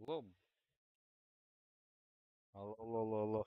Алло. Алло, алло, алло, алло.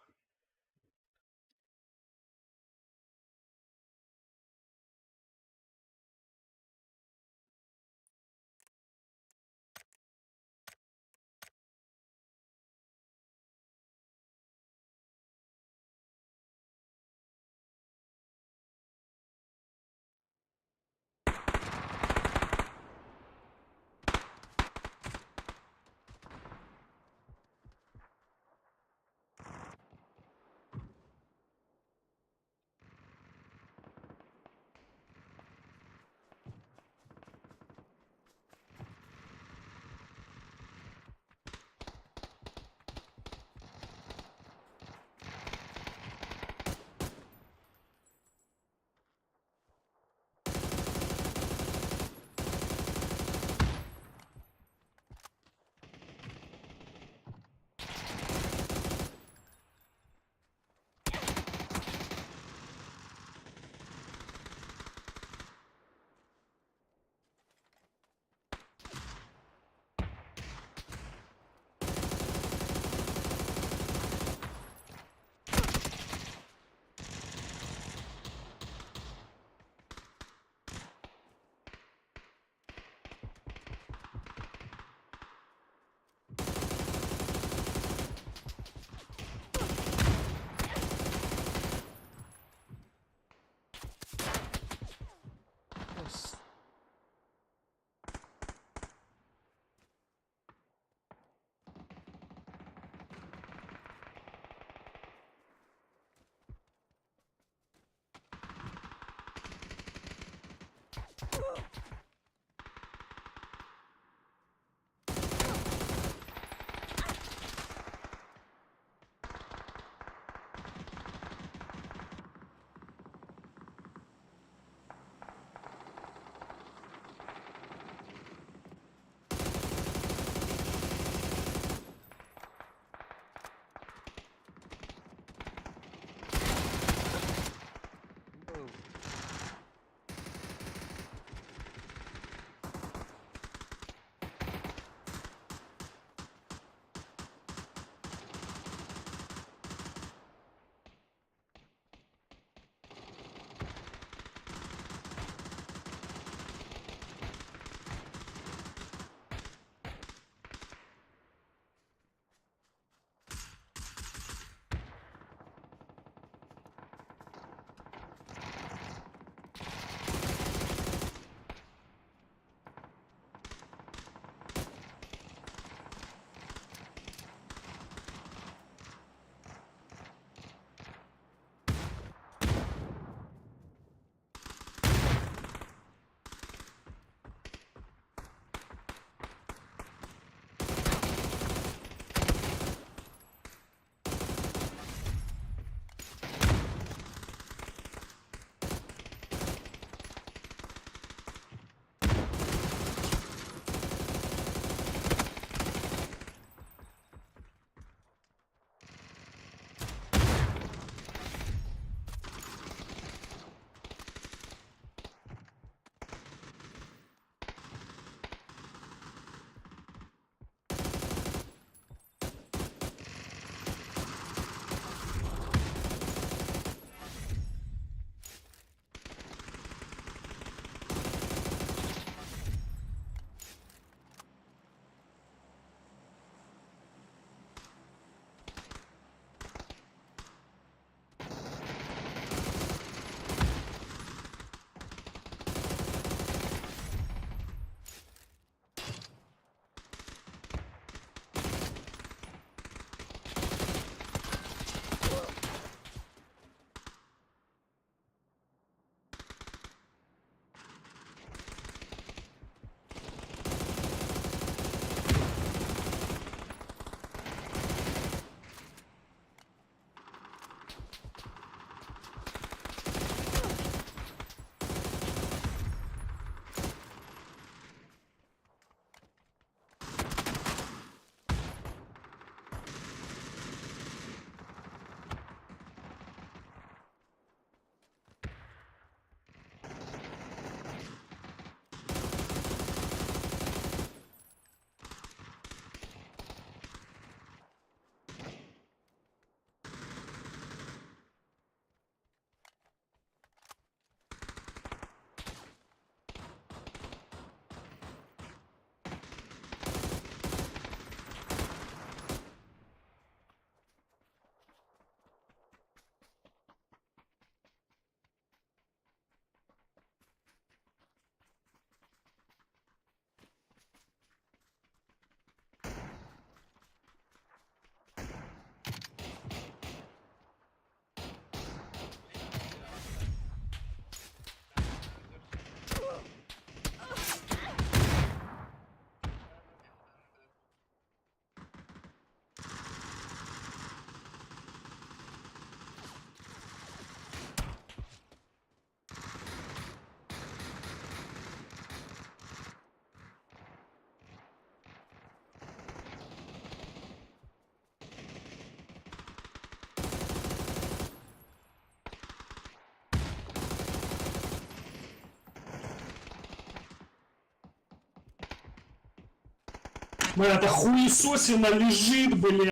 Бля, эта хуесосина лежит, блядь.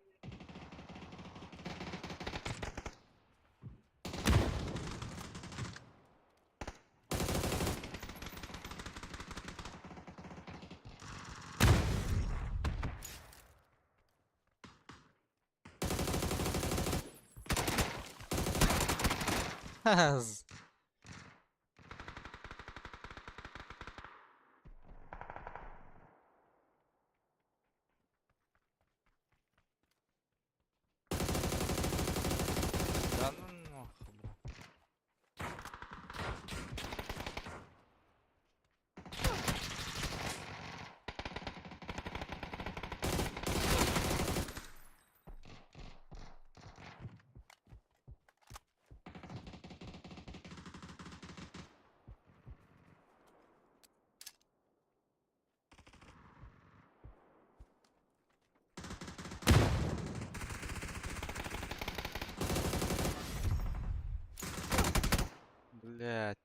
Да ну нахуй, бля. Блять.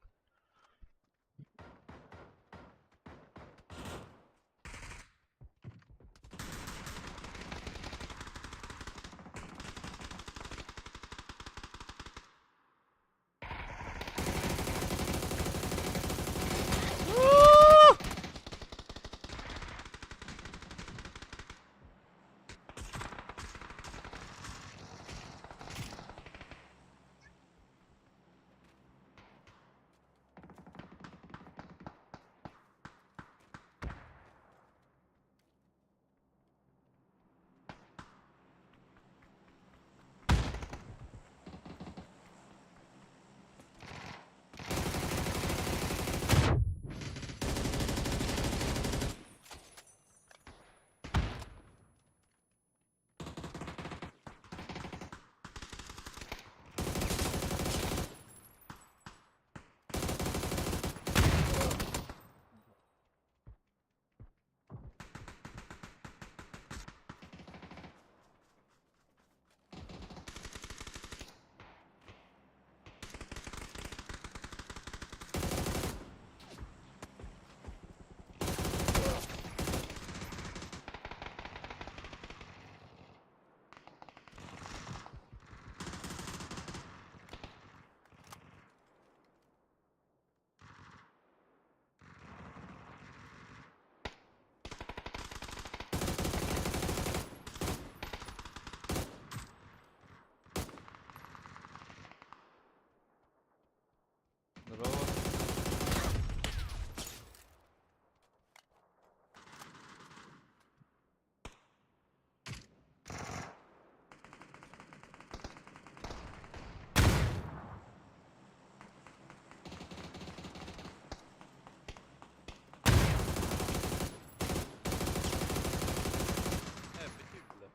Здорово. Э, беги, бля.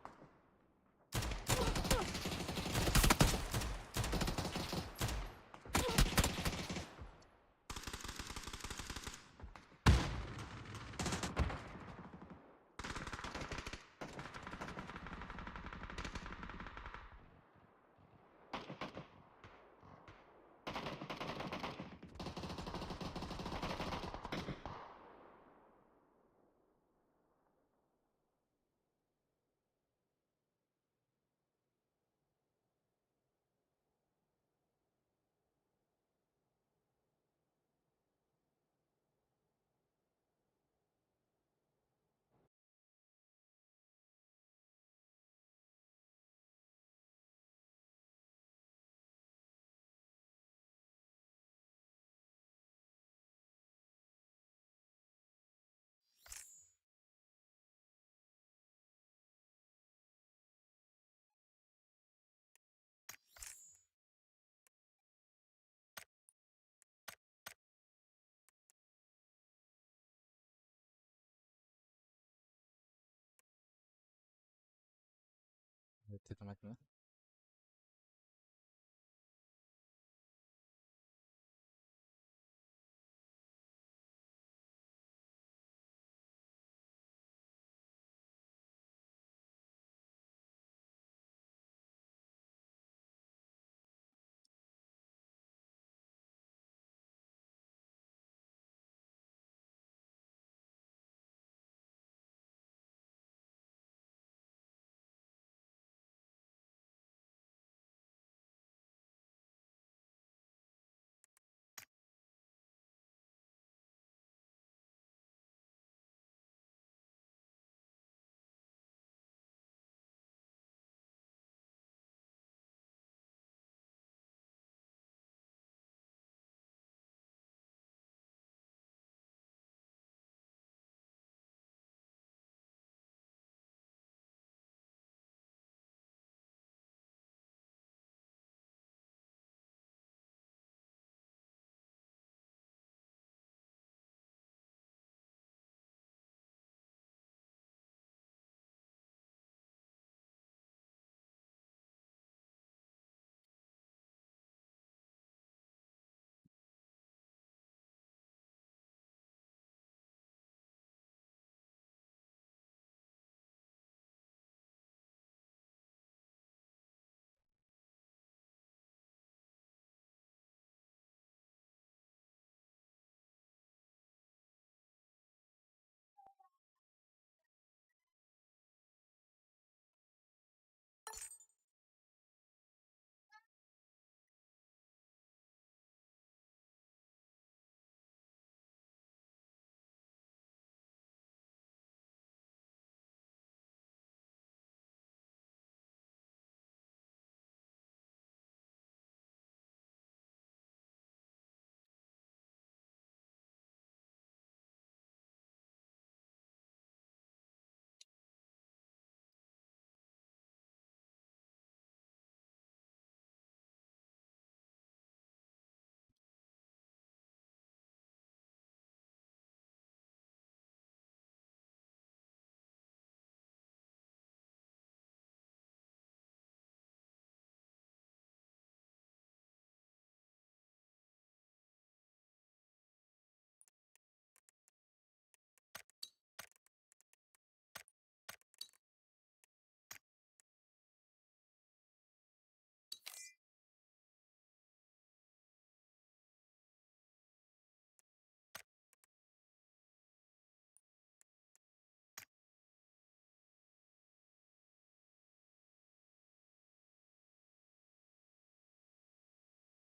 Ты там это, да?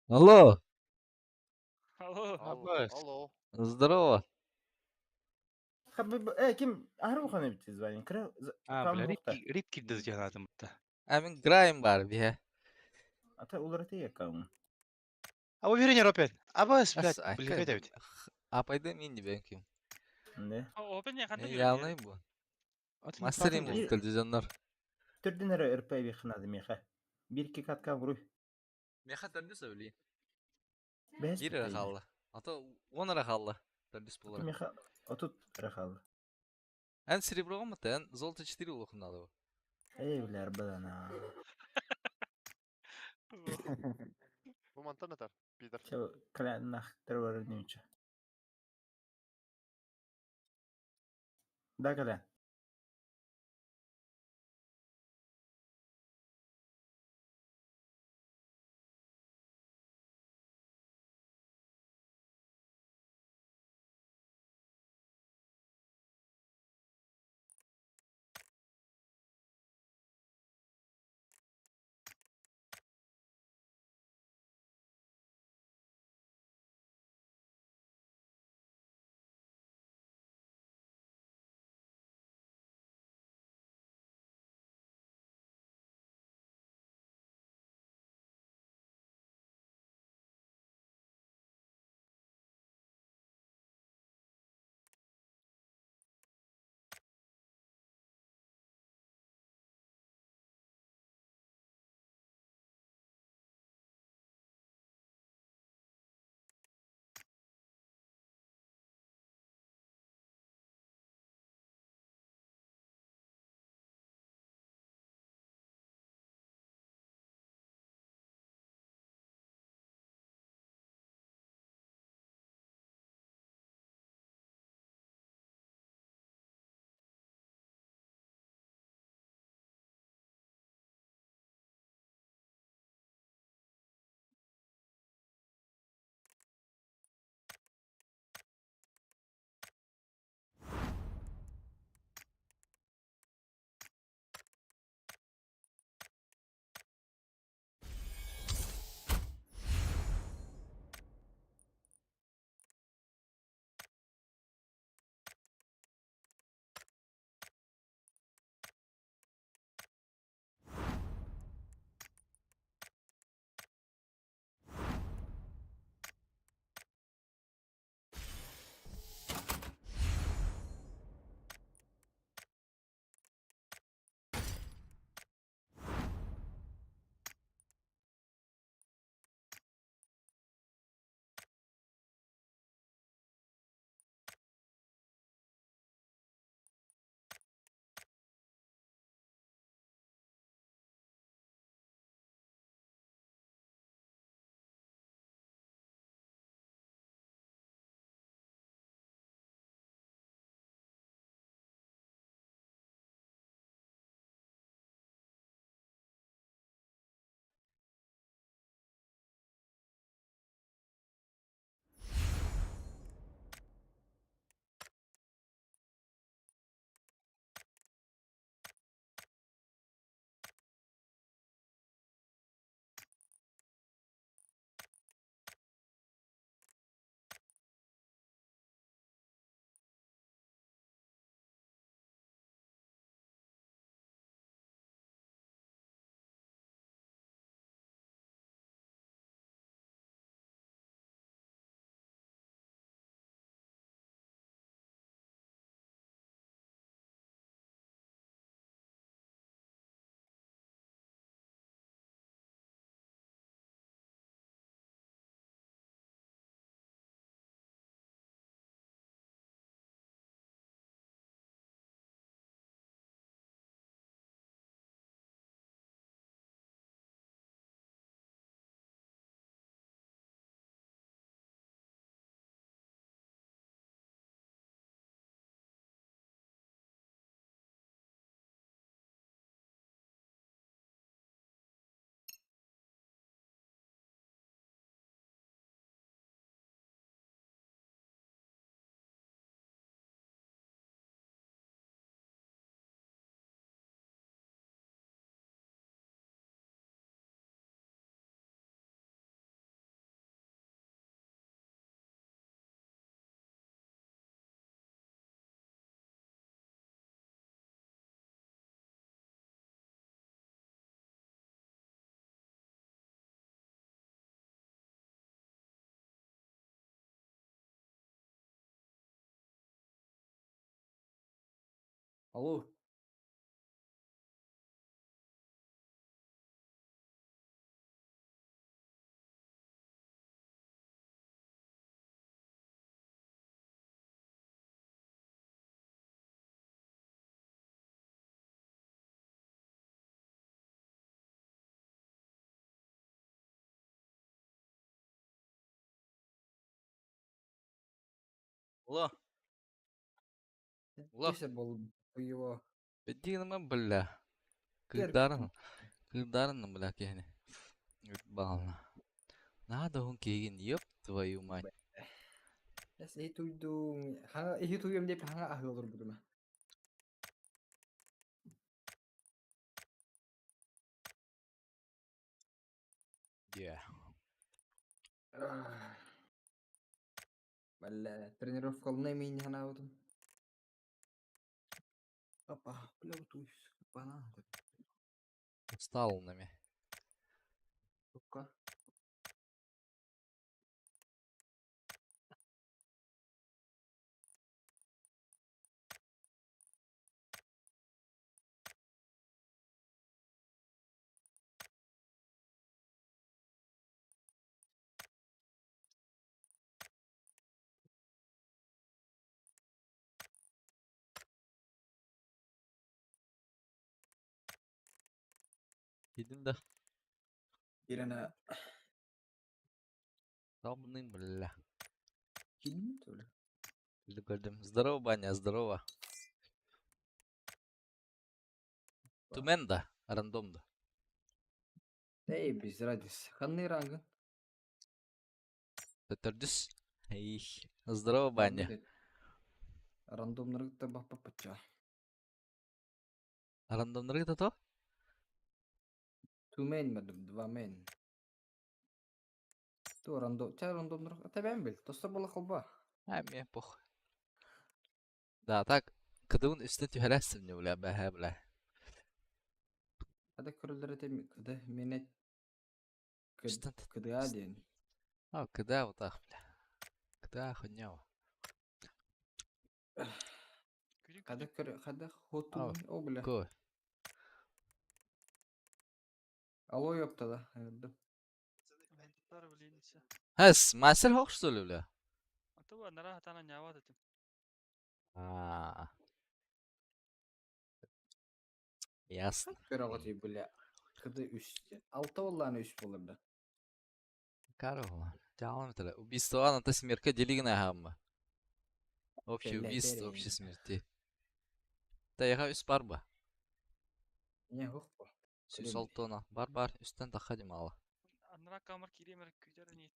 Алло, Алло. Алло. Алло. здорово. Э, ким Ару хан эбит звонит. Кра А, кам бля, бухта. рип кирди жанатым бутта. А мин грайм бар бия. Ата улараты якам. А уверен, Ропен. Абас, Ас блядь, билбет эбит. Апайды мин дебен ким. Не. Опен я ханна Ялнай бу. Мастерим Атын- бу телевизионнар. Түрден эрэ РП бихнады меха. Бир ки катка вруй. Меха төрдүс өли. Бэс. Бир эрэ хаалла. Ата он эрэ хаалла. Төрдүс булар. Меха отут рахал. Эн серебро мата, эн золото 4 улухунады бу. Эй, бля, арбадана. Бу мантан атар. Пидор. Чо, каля нах тервар нюча. Да, каля. Алло. Алло. Алло. Десять был его. Бединма, бля. Кыдарын. Кыдарын, бля, киһини. Бална. Надо он киһигин, ёб твою мать. Эс иһи туйдум. Хаҥа иһи туйум деп хаҥа аһыы олорбутум. Yeah. Бля, тренировкалына мин ханаабытым. Опа, бля, туйс. Бана. Устал нами. Сука. Идин да. Ирена. Долбаный, бля. Кинь, то ли? Көрдүм. Здорово, Баня, здорово. Түмэн да, рандом да. Эй, без разницы. Ханны рангын. Төрдүс. Эй, здорово, Баня. Рандомнарыгта баппапача. Рандомнарыгта то? Two мадым, два мен. То рандом, ча рандомнар, тебен бил. Тоста бола холба. А, мне похуй. Да, так, кыдыгын үстүн түһэрээссим не, бля, бэһэ, бля. Хада көрөлөр этем, кыды мене Үстүн кыдыа диэн. А, кыда вот ах, бля. Кыда хуйня. Хада көр, хада хоту, о, бля. Ко. Алло, ёпта да. Ырдым. Хэс, мастер хох, что ли, бля? А то нара хатана няват этим. А. Ясно. Көрөҕөтүй, бля. Кыды үс. Алта боллааны үс болар да. Карова. Тялом это убийство на та смерка делигна гамма. Общее Бля, убийство, терен. общей смерти. Та яга үс барба. Не хох бо. Сүс алтона. Бар бар, үстен таха мало. Анара камер киремер күтер не.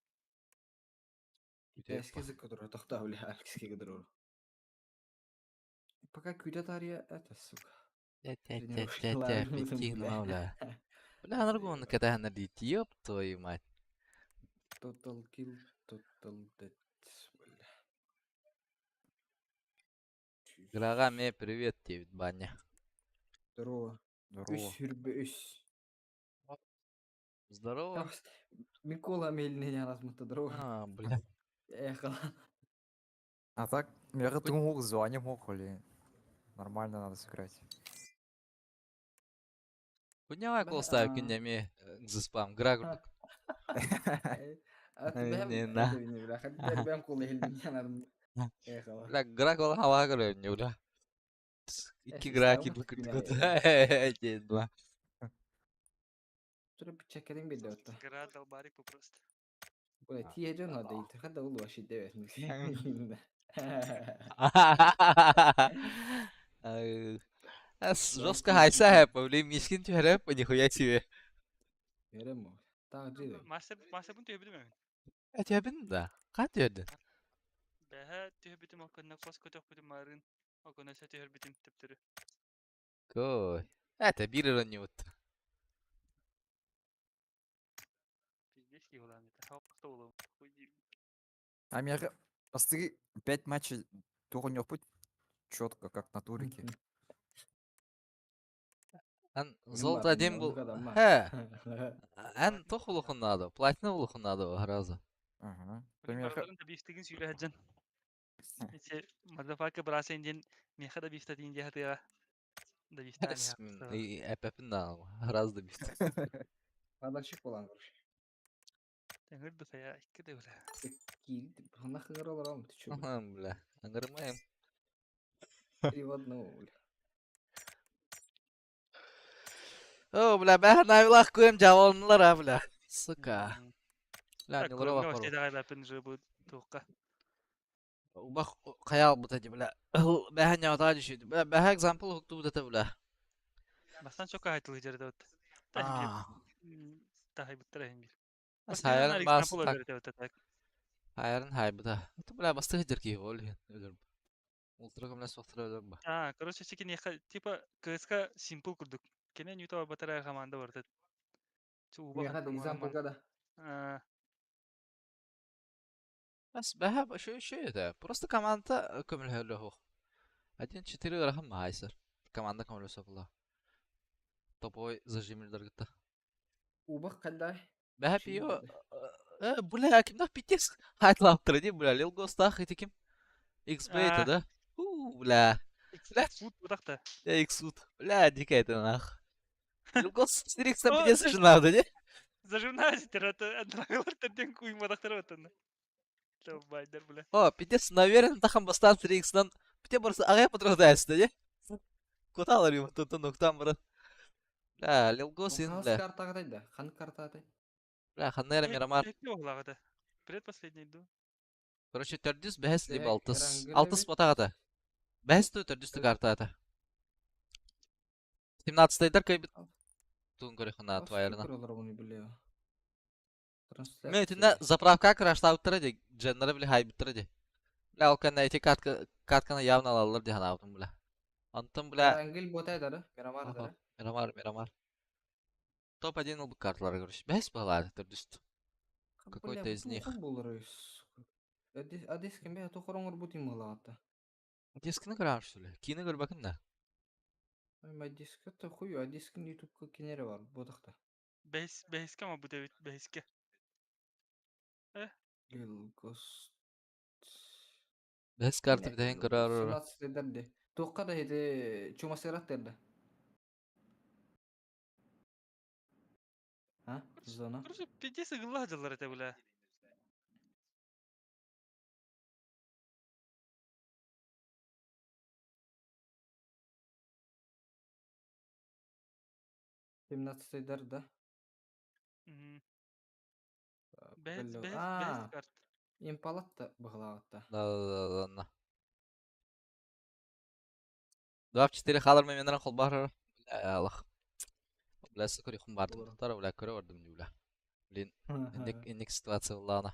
Эски кыдыр тохта, бля, Алекс кыдыр. Пока күтә тария это, сука. Тя-тя-тя-тя, пятигна, бля. Бля, наргон катахна дит, ёб твою мать. Total kill, total death, бля. Грага ме привет тебе, баня. Здорово. Здорово. Үс хүрбе үс. Здорово. Микола меліне аразмытта, здорово. А, бля. Эхала. А так, я думал, звание мог или нормально надо сыграть. Хуйня Бля, колстав а. күннеме заспам гра курдук. Бэм Не, на. бэм кол эхилдин Эхала. Бля, гра кол хава көрө бля. Икки гра Эс, кирдик күнә курдук. Два. Тура пичекерин бирде отта. Гра долбарик просто. Бля, тие жон хада ит. Хада улу аши дебет. Жестко хайса хэп, блин, мишкин түһәрәп, нихуя себе. Берем. Таг жиде. Мастер мастер бун төбүдүм мен. Әтәбин да. Кат йөрдүн? Бэһэ төбүдүм оконна кос көтөх бүтүм марын. Оконна сө төһөр бүтүм төптөрү. Кой. Это бир не вот. Пиздец улан это. Хапта улам. Хуй. А меня посты 5 матчей турнир путь четко, как на турике. Ан золото один был. Хэ. Ан тох улухуннады, платина улухуннады разу. Ага. Бараларын да бифтигин сүйлө хаджан. Ise motherfucker браса индин меха да бифта дин дия. Добивтаан иһэ. Эппэппин да раз добивт. Падальщик буолан короче. Тэҥир да хайа икки да бля. Киирди. Ханна хыгыр олором ты чё? Ага, бля. Аңгырмайым. Три в одну, бля. О, бля, бэһ навилах куем жабалнылар, а, бля. Сука. Бля, Так, не лорова көрүҥҥэ пару. вообще же будет туохха. Убах хайал бута ди, бля. Бэһ ньаутаа диши. Бля, бэһ экзампл хукту бута бля. Бастан чока айтылы жерде вот. А. Тахайбыттар эһин бир. Хайарын бас так. так. Хайарын хайбыта. Это бля бастык дерки ол өлөр. Ультра көмләс вақтыра өлөр ба. А, короче, чекин типа КСК симпл курдук. Кене ньюта батарая команда бар. Меха экзампл да. Бас бэһ шо шо это. Просто команда көмләһөлө хох. 1-4 рахым хайсыр. Команда көмләсө була. Топовой зажимлер гытта. Убах калдай. Бэһ пио бля, кимдах пиздец хайтлаптыр ди, бля, Лил Гостах эти ким? XB это, да? У, бля. Бля, Фут бутакта. X-Ут. Бля, дико это нах. Лил Гост 4 там пиздец же надо, не? Зажимная это андрагалар терден куймадактар отын. Байдер, бля. О, пиздец, наверное, тахам бастан 3x-нан. Пите барсы агай патродайсыз, не? Куталар юм тутун нуктан брат. Бля, Лил Гос ин, бля. Карта атай да. Хан карта атай. Бля, ханнера Мирамар. Предпоследний иду. Короче, төрдүс бәһес либо Так, алтыс. Эрангелевич. Алтыс батагата. Бәһес ту төрдүс карта ата. 17-дар кайбит. Тун көрөхна твайрна. Мен түнә заправка краштауттыр ди, дженнер били хайбиттыр ди. Бля, ол кәнә эти катка катканы явно алалар ди ханаутын бля. Антын бля Эрангел ботай да, Мирамар да. Мирамар, Мирамар. Топ-1 ул карталар короче. Бәһес балар төрдүс. Какой-то из них. Адис кем бе тохороңор бутин мылаата. Дискini кырар что ли? Кини көр бакын да. Ай, диска то хую, а дискин ютубка кинере бар, бодакта. Бәһес бәһескә ма бу бит бәһескә. Lil Ghost. Бәһес карта битәһен кырар. 17 дерде. Тоққа да хеде чумасырат дерде. А? Зона. Короче, пиздец ыгылла жыллар это бля. Семнадцатый дерде. Бәһес бәһес бәһес карт. Импалат та бығылағатта. Да, да, да, да. 2 в 4 халар мен менен кол бар. Бля, Аллах. Бля, сыкыр юхум бардым. Болар. Тара, бля, көрө бардым, бля. Блин, инник инник ситуация буллана.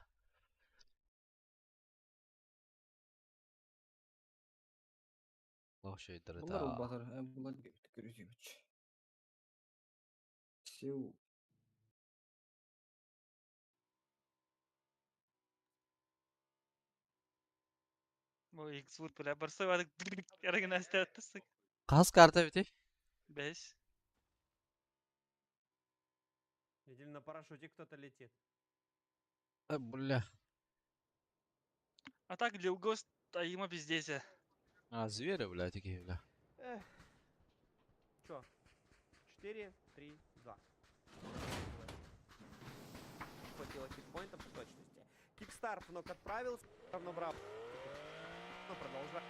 Лох шөйдер Бұлар да. батыр, бұлар көрүзүмүч. Сеу. Бу X-Wood бля барса бадык ярыгына астаттысык. Каз карта бити. Бәһес. Видели, на парашюте кто-то летит. Бля. А так Lil Ghost айыма пиздец. А, звери, бля, такие, бля. Эх. Чё? 4, 3, 2. Хватило хитпоинтов в точности. Кикстарт в нок отправил, равно брал. Но продолжает.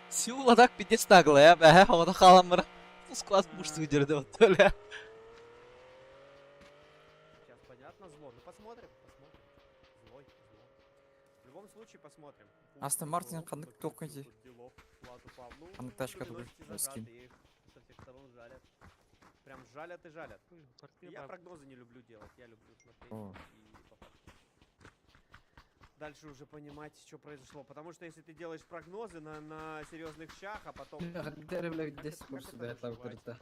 Сиула так пиздец наглая, бля, хавада халамыр. Склад мушты дерде вот, бля. Сейчас понятно, зло. Ну посмотрим, посмотрим. Злой, зло. В любом случае посмотрим. Астон Мартин қандық тоқы ди. Қандық тачка тугу, скин. Их со всех сторон жалят. Прям жалят и жалят. Я прогнозы не люблю делать, я люблю смотреть О. и по факту. Дальше уже понимать, что произошло. Потому что если ты делаешь прогнозы на серьезных щах, а потом... Дәрі бля Как дес это- как курсы это да выживать?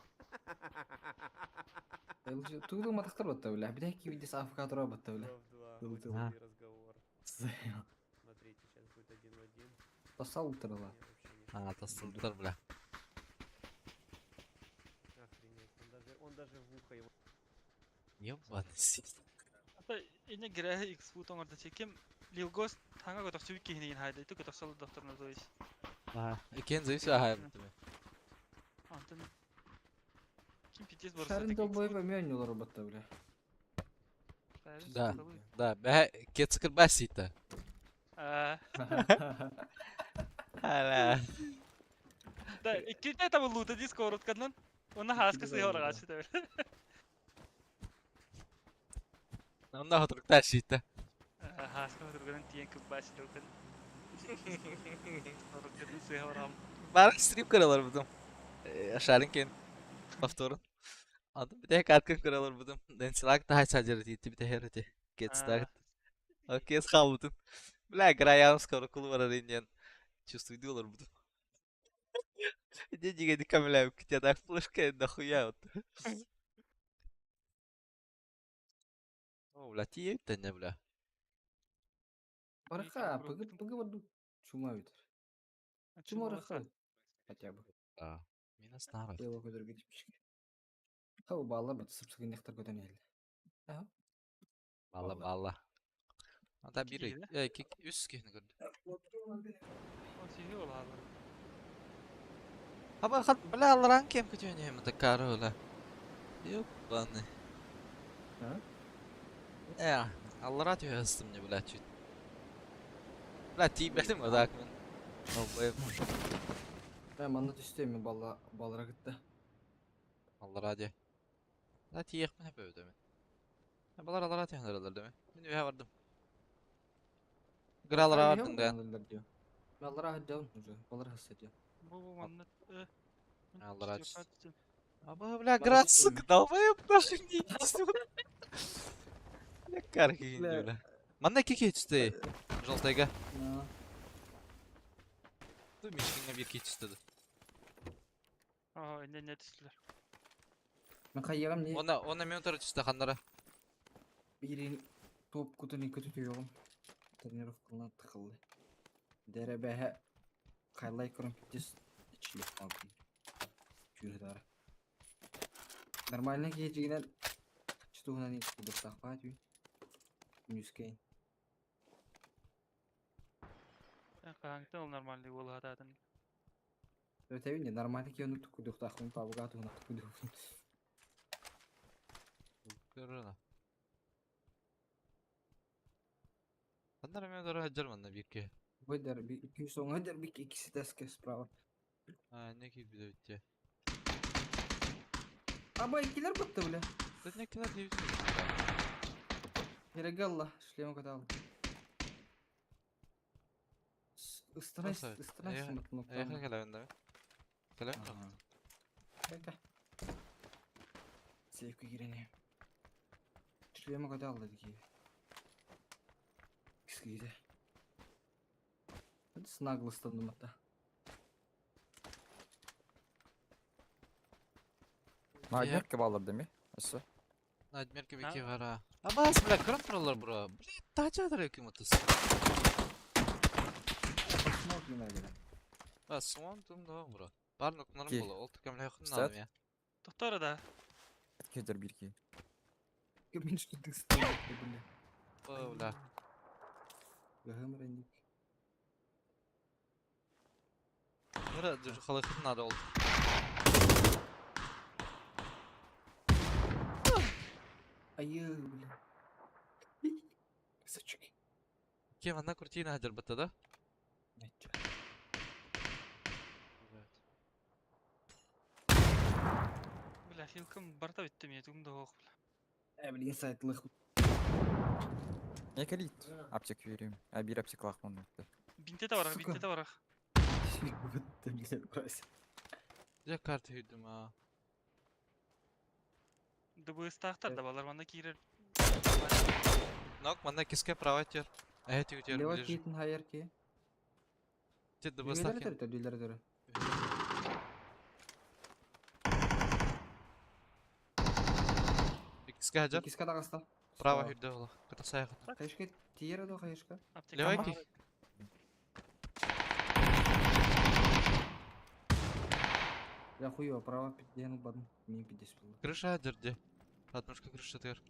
ятла Туду матахтар батта бля. Бидәки видес авокадо батта бля. Два в два. Был Вот ты. и разговор. Смотрите, сейчас будет один в один. Тасал утырыла. Я вообще не А, тасылдыр, бля. Охренеть, он даже в ухо его. Ебаный сит. Ата ине грәһе X-Wood оңорда чекем Lil Ghost хаңа готов сүк киһинеген хайда. Иту готов сал доктор на то есть. Ага. Экен зависит, ага, бля. Антон Ким пиздец барса Шарын долбоеб эмиэ оонньуулар батта бля. Да. Да, бэһэ кетскыр басита. Аа. Ала. Да, иккитэ табыллуута дии сковородканан. Уонна хааска сыһа ораҕааччы табыл. Онно хотуруктаа сиитэ. Хааска хотуругунан тиийэн кылбаас ситэбитин. Сковородкатын сыһа ораҕам. Бары стрим көрөлөр Шарин кин повторун. Антон битэ карткын көрөлөр бутум. Денсилак таһай садьыр тиитти битэ херити. Кетстаг. Окей, схалбытым. Бля, граям скоро кулу барар инен. Чувствую олар бутум. Деньги не камляю, тебя так флешка нахуя вот. О, бля, тиийбиттэннэ, бля. Барыха, пыгы пыгы барду. Чума битер. Чума барыха. Хотя бы. Да. Минус нарах. Его көдөргө типчик. Хау балла бат сыпсыгыннахтар көтөн иһэллэр. Аха. Балла, балла. Ата бир, икки, үс киһини көрдүм. Сиһи олаалар. Хаба хат, бля, алларан кем көтүөнү таккары ола. Ёбаный. А? Э, аллара түһэстим не, бля, чуть. Бля, тиийбэтим так мин. Долбоеб. Мен манна түстүм мен балла баллара кытта. Аллара дии. Да тиийэхпин хөпөбүт мин. Балар аллара түһэн эрэллэр дemi. Мин үһэ бардым. Гралара бардым да. Мен аллара хаддабын уже. Баллара хасса Бу бу манна Аллара Аба, бля, град, сука, долбоеб, нахуй не иди сюда. Бля, кархи, бля. Манна кики түсті. Желтайга. Ту мишкинге бир ки түсті. Ага, не не түстүлөр. Мен хайыгам не Она, она минутара түсті хандара. бирин топ кутун көтү түйөгүм. Тренировкалар тыкылды. Дәрәбәһә кайлай көрөн питес ичлек алдым. Чүрдары. Нормально кечигинен чтугунан кудуктакпа түй. Нүскейн. Кааҥтан ол нормальный буолуһатаатын. Өтөбүн нормально киону кудуктакпын пабуга тугуна кудуктакпын. Көрүнө. Хандара минутара хаджар манна бир ки. Выдер би икки соңа дер би иккиси теске справа. А, не ки бидебитте. Аба иккилер бутты бля. Тут не килер дейбит. Перегалла шлема катал. Ыстырай Nasıl? ыстырай Эх, сымыт Эйха келебин да. Келебин. Сейфке кирене. Шлема катал деди. Кискиде. Снаглыстандым ата. Надмерке баллар деми. Өссө. Надмерке бики гара. Абас, бля, көрөн тураллар бро. Бля, тача дыр ким отыз. Смок не надо. А, суан тум да бро. Бар нокнарым Ки. бола. Ол тыкам лайхын Стат? надым я. Токтор да. Кетер бирки. Мен что ты бля. О, бля. Гахамраник. Мыра жүр халайхын нады ол. Айы, бля. Сачки. Кем ана куртина хаджар батта да? Нече. Бля, хилкым барта бүттү мен тугум да ок. Э, блин, сайтлых. Не калит. Аптек верим. А бир аптек лахман. Бинте да барах, Сука. бинте да барах. Бля, брось. Жа карта үйдүм а. Дыбыстаахтар да балар манна киирер. Нок, манна киске права тер. Э, тер Лева ближе. китин хайерки. Те дыбыстах. Дүйлер дүйлер дүйлер. Киске хаджар. Киска дагаста. Права үйдө ола. Ката саяхат. Хайшка тиер до хайшка. Аптека. Лева ки. Я хуево, права пидену бадым. Мен пидес было. Крыша хаджар де. Однушка крыша тер.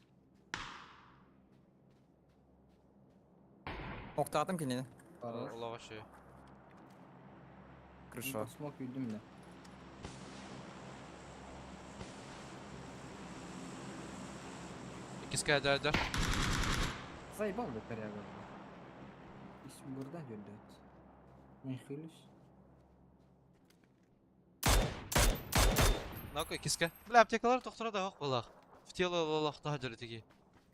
Октатым кинени. Ола вообще. Крыша. Смок үйдүм да. Иккискэ дьар. Заебал бы коряга. Ис бурда дёрдет. Не хилюсь. Ну-ка, иккискэ. Бля, аптекалар тохтора да ох булах. В тело лолох таһа тиги.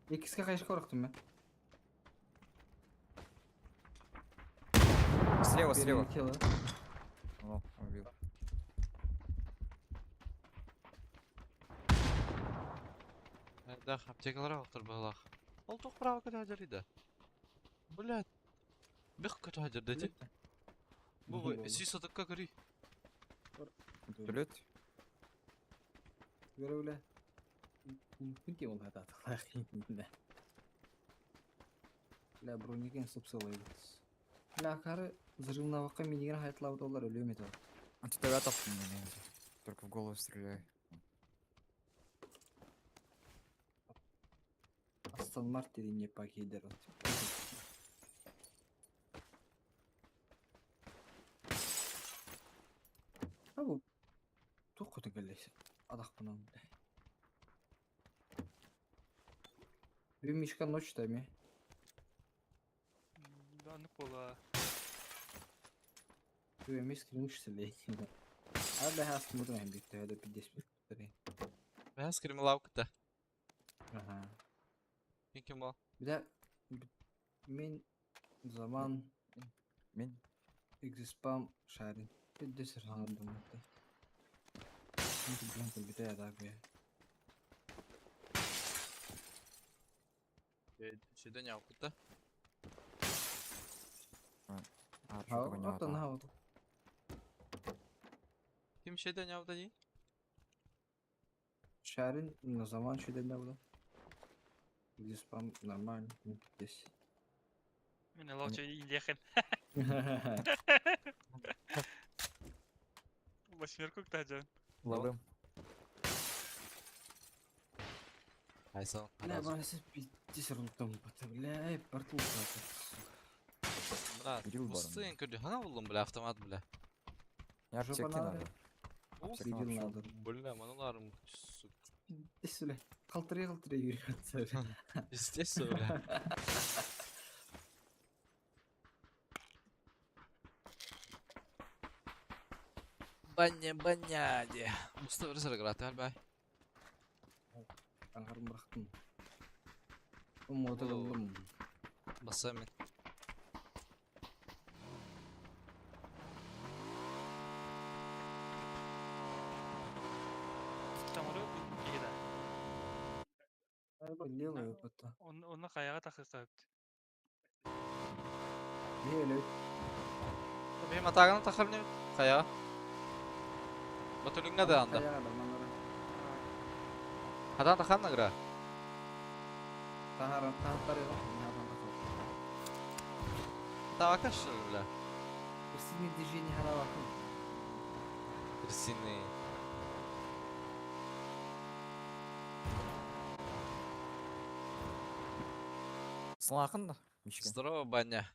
Иккискэ хайышка орохтум мен. Слева, слева. Перелетела. О, убил. Да, аптекалар охтор булах. Ол тух право көтө да. Блядь. Бих көтө хадыр ти. Бу бу си сатыкка көрүй. Вертолет. Көрө Күнте ол хата Бля, броникен сыпсылай. Бля, кары взрывнаваққа минигер хайтлау доллар өлөм ете. Он тебя топ Только в голову стреляй. Астон Мартин не покидер. А бу тух көтө келлес. Адах бунан бля. Bir мишка ночь тами. Аны кола. Bir миш скринш селей. А бля хас мудрайм битте это 50 минут. Бә скрималавка Ага. Ким ким бол? Bir de мен zaman Мен. Exspam шарин. Bir de sırhandım. Бите так бе. Шеден яукта. А, что А, вот она вот. Ким шеден яута ди? Шарин на zaman şöyle ne oldu? Exspam нормально. Здесь. Мен лауча индияхен. Восьмерку кта Ловым. Айсан. Бля, брось, пиздец, рултом, бля, портул, Бля, Кирилл барон. пустын көрдү. Хана булдум, бля, автомат, бля. Я Жопа аптеки надо. надо. Уф, Аптека Видел вообще. надо. Бля, маналарым, сука. Пиздец, бля. Калтырый калтырый yürüyor. Естественно, бля. Баня, баня, де. Musta bir сыргыраты, бай. Аңғарым бырақтым. Моты кылдым. Баса мен. Тамыры игеде. Левая опыта. Оны каяга такыка өптү. Левая. Benim atağını takabilir Kaya. Батулюңга да анда. Хатан тахан награ. Тахара тахтары Тавакаш бля. Крысиные движения харавакын. Крысиные. Слахын да. Мишка. Здорово, баня.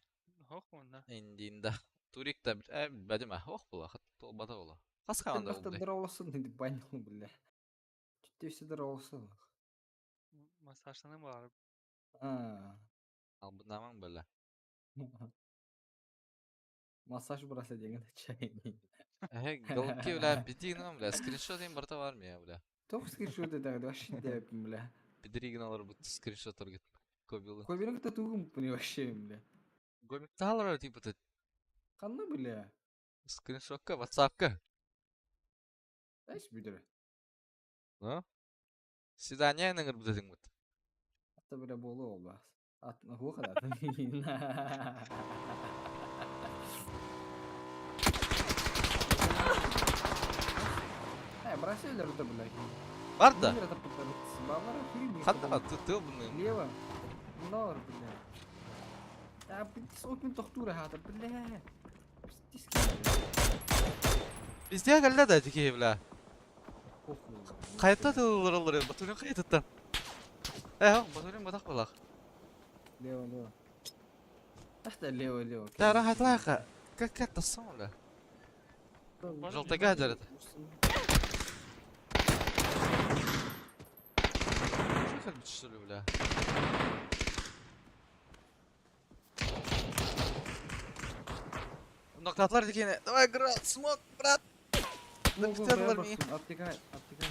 Хох онна. Индинда. Турик та э бәдиме. Ох була. Хат бата була. Хас каанда Бахта булды. здоровался, не банил, бля. Чуть все здоровался. Массажны бар. А. Албынаман бля. Массаж burası деген чай. Э, голки бля, битигнам бля. Скриншот им барта бар ми бля. Тоқ скриншот это вообще деп, бля. Пидриген алар бу скриншот таргет. Кобилы. Көбірек та тугум бля вообще, бля. Гомик талар типа ты Қанны, бля. скриншотка, ватсапка. Әш бүдірі. Ну? Свидание ныңыр бутың бут. Ата бля болу ол бас. Ат хуха да. Э, бросили рта, бля. Бар да. Хатта Хатта ты буны. Лево. Нор, бля. А, сок мен тохтура хата, бля. Везде галла да тике бля. Кайта тылыр алыр, батулын кайтаттан. Э, батулын батак балак. Лево, лево. Ахта лево, лево. Да, рахат лаха. Как как тассам бля. Желтага жарат. кэлбит, что ли, бля? Ноктатлар дикене. Давай, град, смок, брат. Ноктатлар ми. Аптекай, аптекай.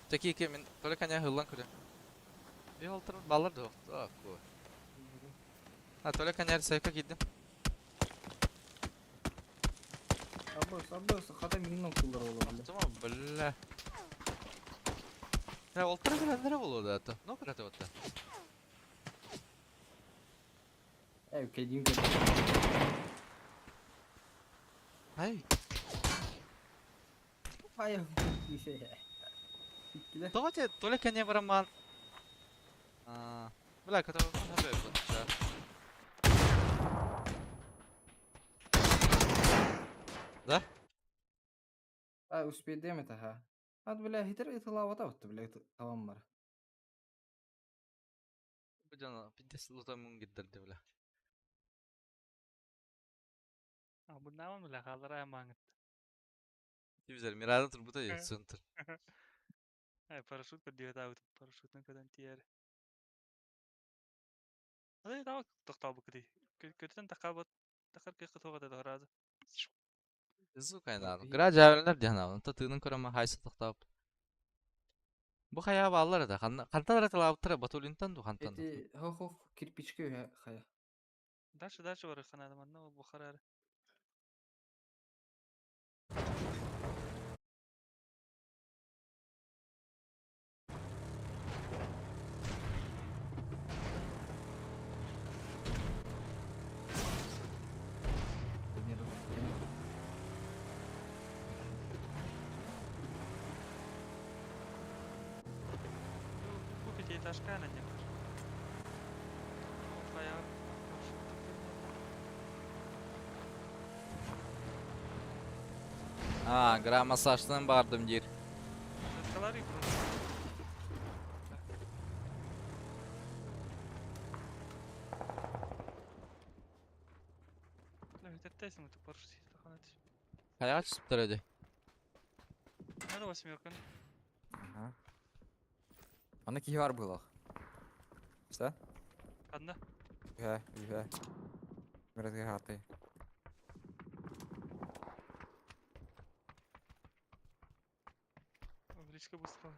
Такие ке мен только не хыллан көрө. Bir олтыр баллар да ко. А только не сайка кидим. Абыс, абыс, хата миннен кулдар ола бля. Tamam бля. Ya олтыр грандere болду да то. Но крате отта. Эй, кедим кедим. Ай, Ай, Иккиле. Давайте только не бараман. А, бля, который хабе Да? А, успей демет, ага. Ад, бля, хитер ытылавата бутты, бля, тавам бар. Бу пиздец лута мун гиддерди, бля. А бу нааман бля хааллара аймааҥыт. Güzel, Mirada turbuta центр. Э, парашют көрдүө парашютун көтөн тиэр. Ады тава тохтообуккутуй. Көтөн тахаабыт тахар кыйкы туоҕа да разы. Сука, надо. Гра жабелер дияна. Онто тыынын көрөмө хайсы токтоп. Бу хая баллар да. Хантан раталаптыра Батулинтан ду хантан. Эти, хох-хох, кирпичке хая. Дальше дальше бар ханада манна бу харар. Бу пятиэтажка на нем. Твоя А, гра массажтан бардым дир. Хая чыптыр эди. Надо восьмерка. Ага. Аны киһи бар быһыылаах. Что? Одна. Үһэ, үһэ. Миратга хаты. Близко быстро.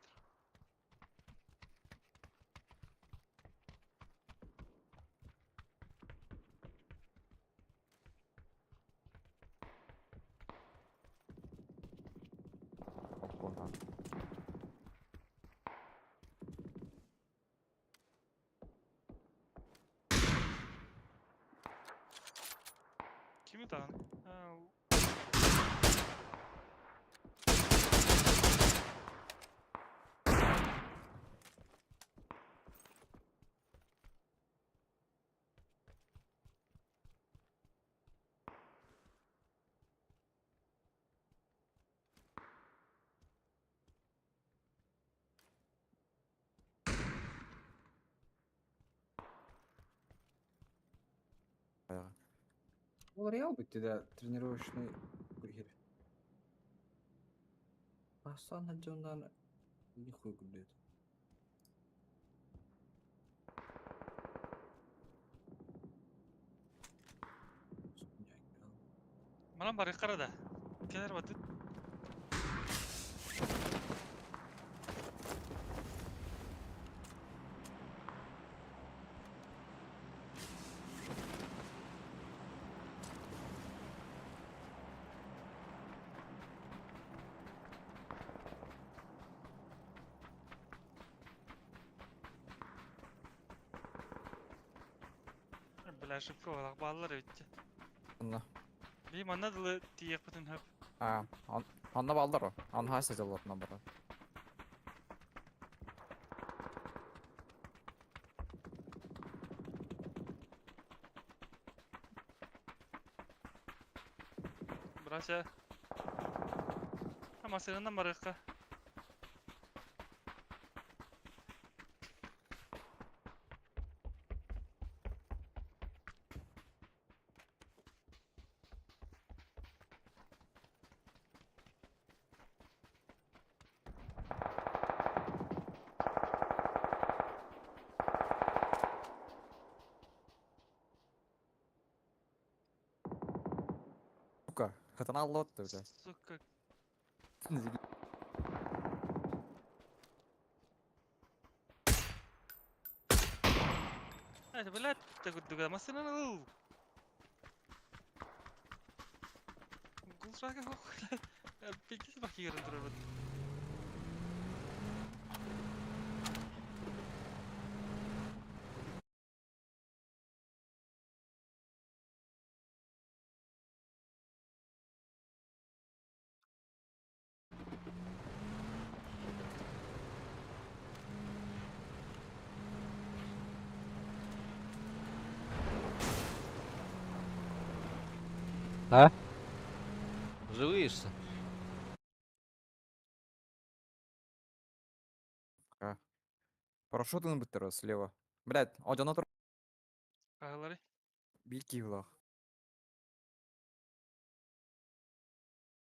Kimi tağın? Ha, Ол Реал битти да тренировочный курьер. Асан хаджондан нихуй күлдет. Манан бар карада. Келер батыт. Бля, ошибка бар, баллар битти. Онно. Би манна дылы тиек бутун хөп. А, онно баллар о. Он хайса жоллотунан бар. Братья. А машинанан барыкка. Сука, хатана аллот бля. Сука. Это, блядь, ты курдуга массыынаны ыл. Гулшага хох, пиздец бахирын турар. А? Живыешься? Парашютын бүттер слева. Блядь, одьоно тур. Агалары. Бир киһи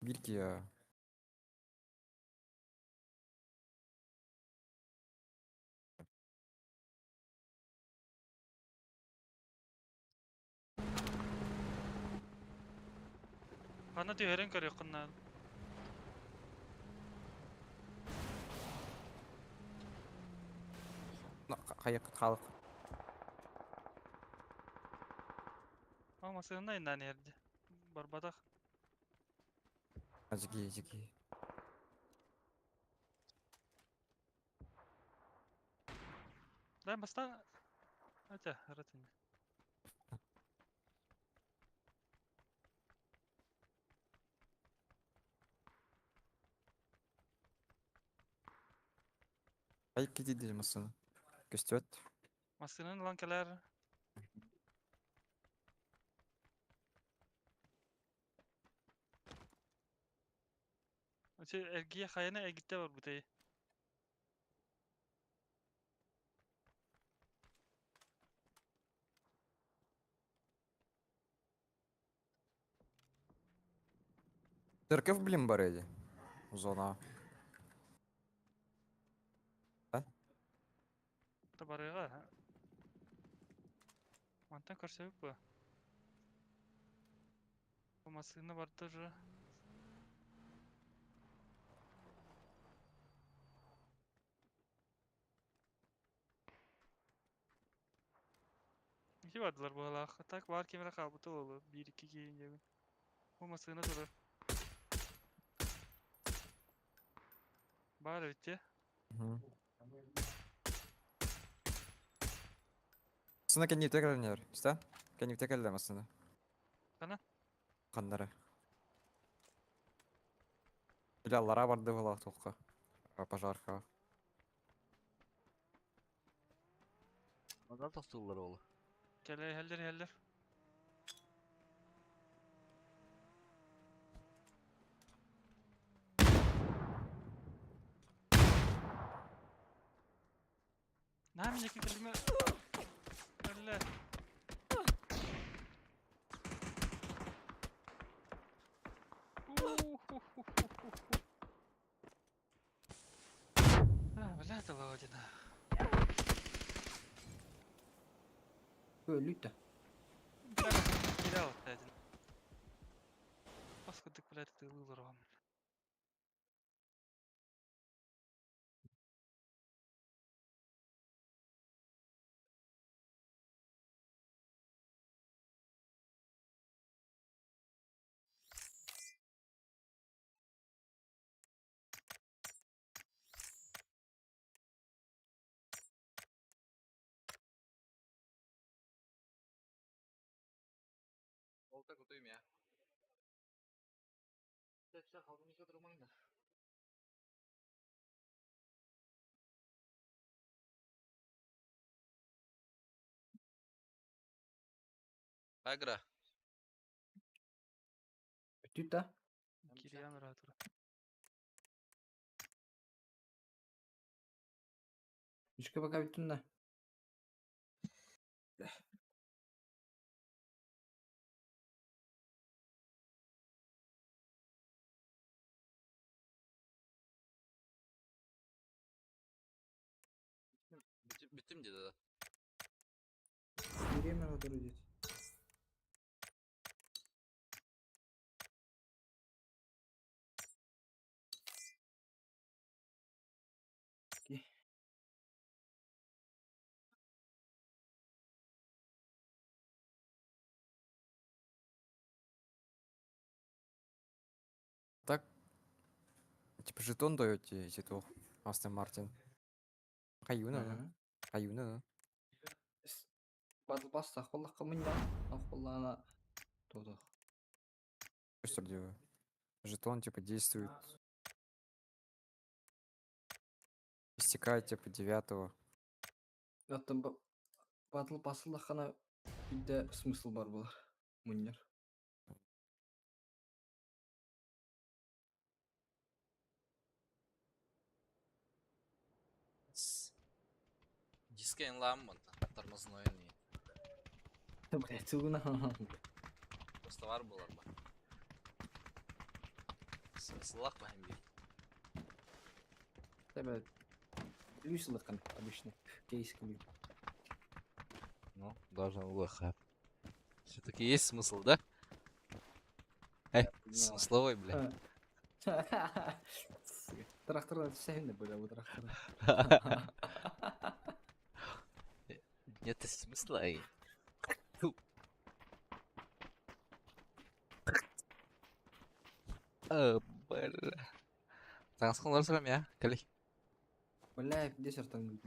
Бир киһи. Ханна түһэрин көрүөххүн наада. Хайык халык. Ол массыына иннан иһэрди. Барбатах. Жиги, жиги. Да, бастан... Атя, ратын. Хайык киди массыына. Көстүөт. Массыынаны ылан кэлэр. Өтө эргийэ хайаны эргиттэ барбытай. Церковь, блин, бар Зона. Табарыга. Мантан көрсөбүт бу. Бу массыына барда уже. Ити бардылар буолаах. Так бар кемере хаалбыта буолуо. Биир икки киһи диэбин. Бу массыына турар. Баар эбит дии. Массыына кэнниитэ кэлэннэр. Иста? Кэнниитэ кэллэ массыына. Хана? Ханнары. Бля, аллара барды буолаах туохха. Пожарка. Онdan тохтууллар оҕолор. Кэлэ иһэллэр иһэллэр. Наһаа минньэки кэлимэ. Кэллэ. У-ху-ху-ху-ху. А, бля, это Володина. Өлүттэ. Кирилл, блядь. Паскудык, блядь, ты лылыром. Агра. Бүттүт да. Кириян ратура. Үшкө пока бүттүм да. Бүттүм диде да. Кириэмэр отур диэт. Типа жетон дает тебе эти туох Астон Мартин. Хаюна, да? Хаюна, да? Батл Pass таах буоллахха мунньаҕын, ох буоллаҕына туох Что делаю? Жетон типа действует. Истекает типа девятого. Оттон Battle Pass ыллаххына биирдэ смысл баар буолар мунньар. Диске инлааммын, тормозной не. Блядь, тугунан Просто бар буолар ба. Смыслах баһын бир. Тебе плюс ылыккан обычно. Кейс кылыы. Ну, должен лоха. Все-таки есть смысл, да? Эй, смысловой, бля. Трактордан түсәйін бля, бу трактор. Нет смысла, эй. Бля. Таҥаскын олорсором я, кали. Бля, пиздец артан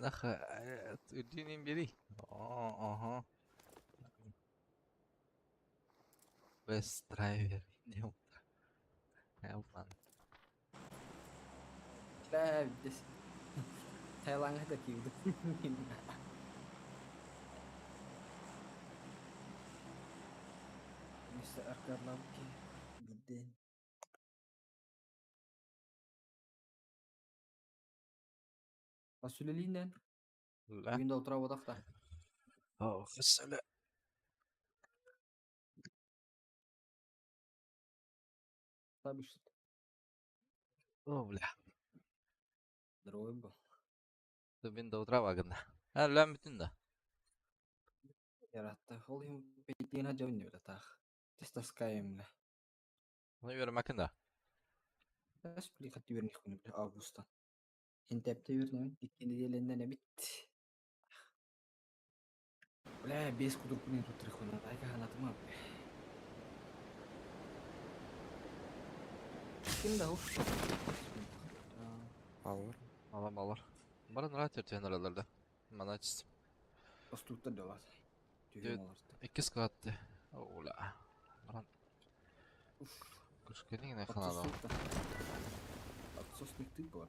Наха, үрдүнэн бери. Ага. Best driver. Не Help Бля, пиздец. Таиландга да киирдим. Мистер Аркарлавки. Блин. Асүлелиинен. Ла. Бүгүн да утура бодахта. Оо, хысылы. Табыш. О, бля. Здоровый был. Бүгүн да утура багында. А, ләм бүтүн да. Яратта. Ол им бейтиген хаджабын не таах. Тес таскаем бля. Оны бермәкин да. Тас били хатты берних күнү бля августтан. Хинтепте бернем. Икки неделеннен эбит. Бля, бес кудур күнүн туттур хуна. Айка ханатыма бля. Ким да уф. Аллар. Алам алар. Барын рат өртен араларда. Мана чис. Остуктар да бар. Дед. Икки скатты. Ола. Баран Уф. күшкенин ханада. Отсосник ты бар.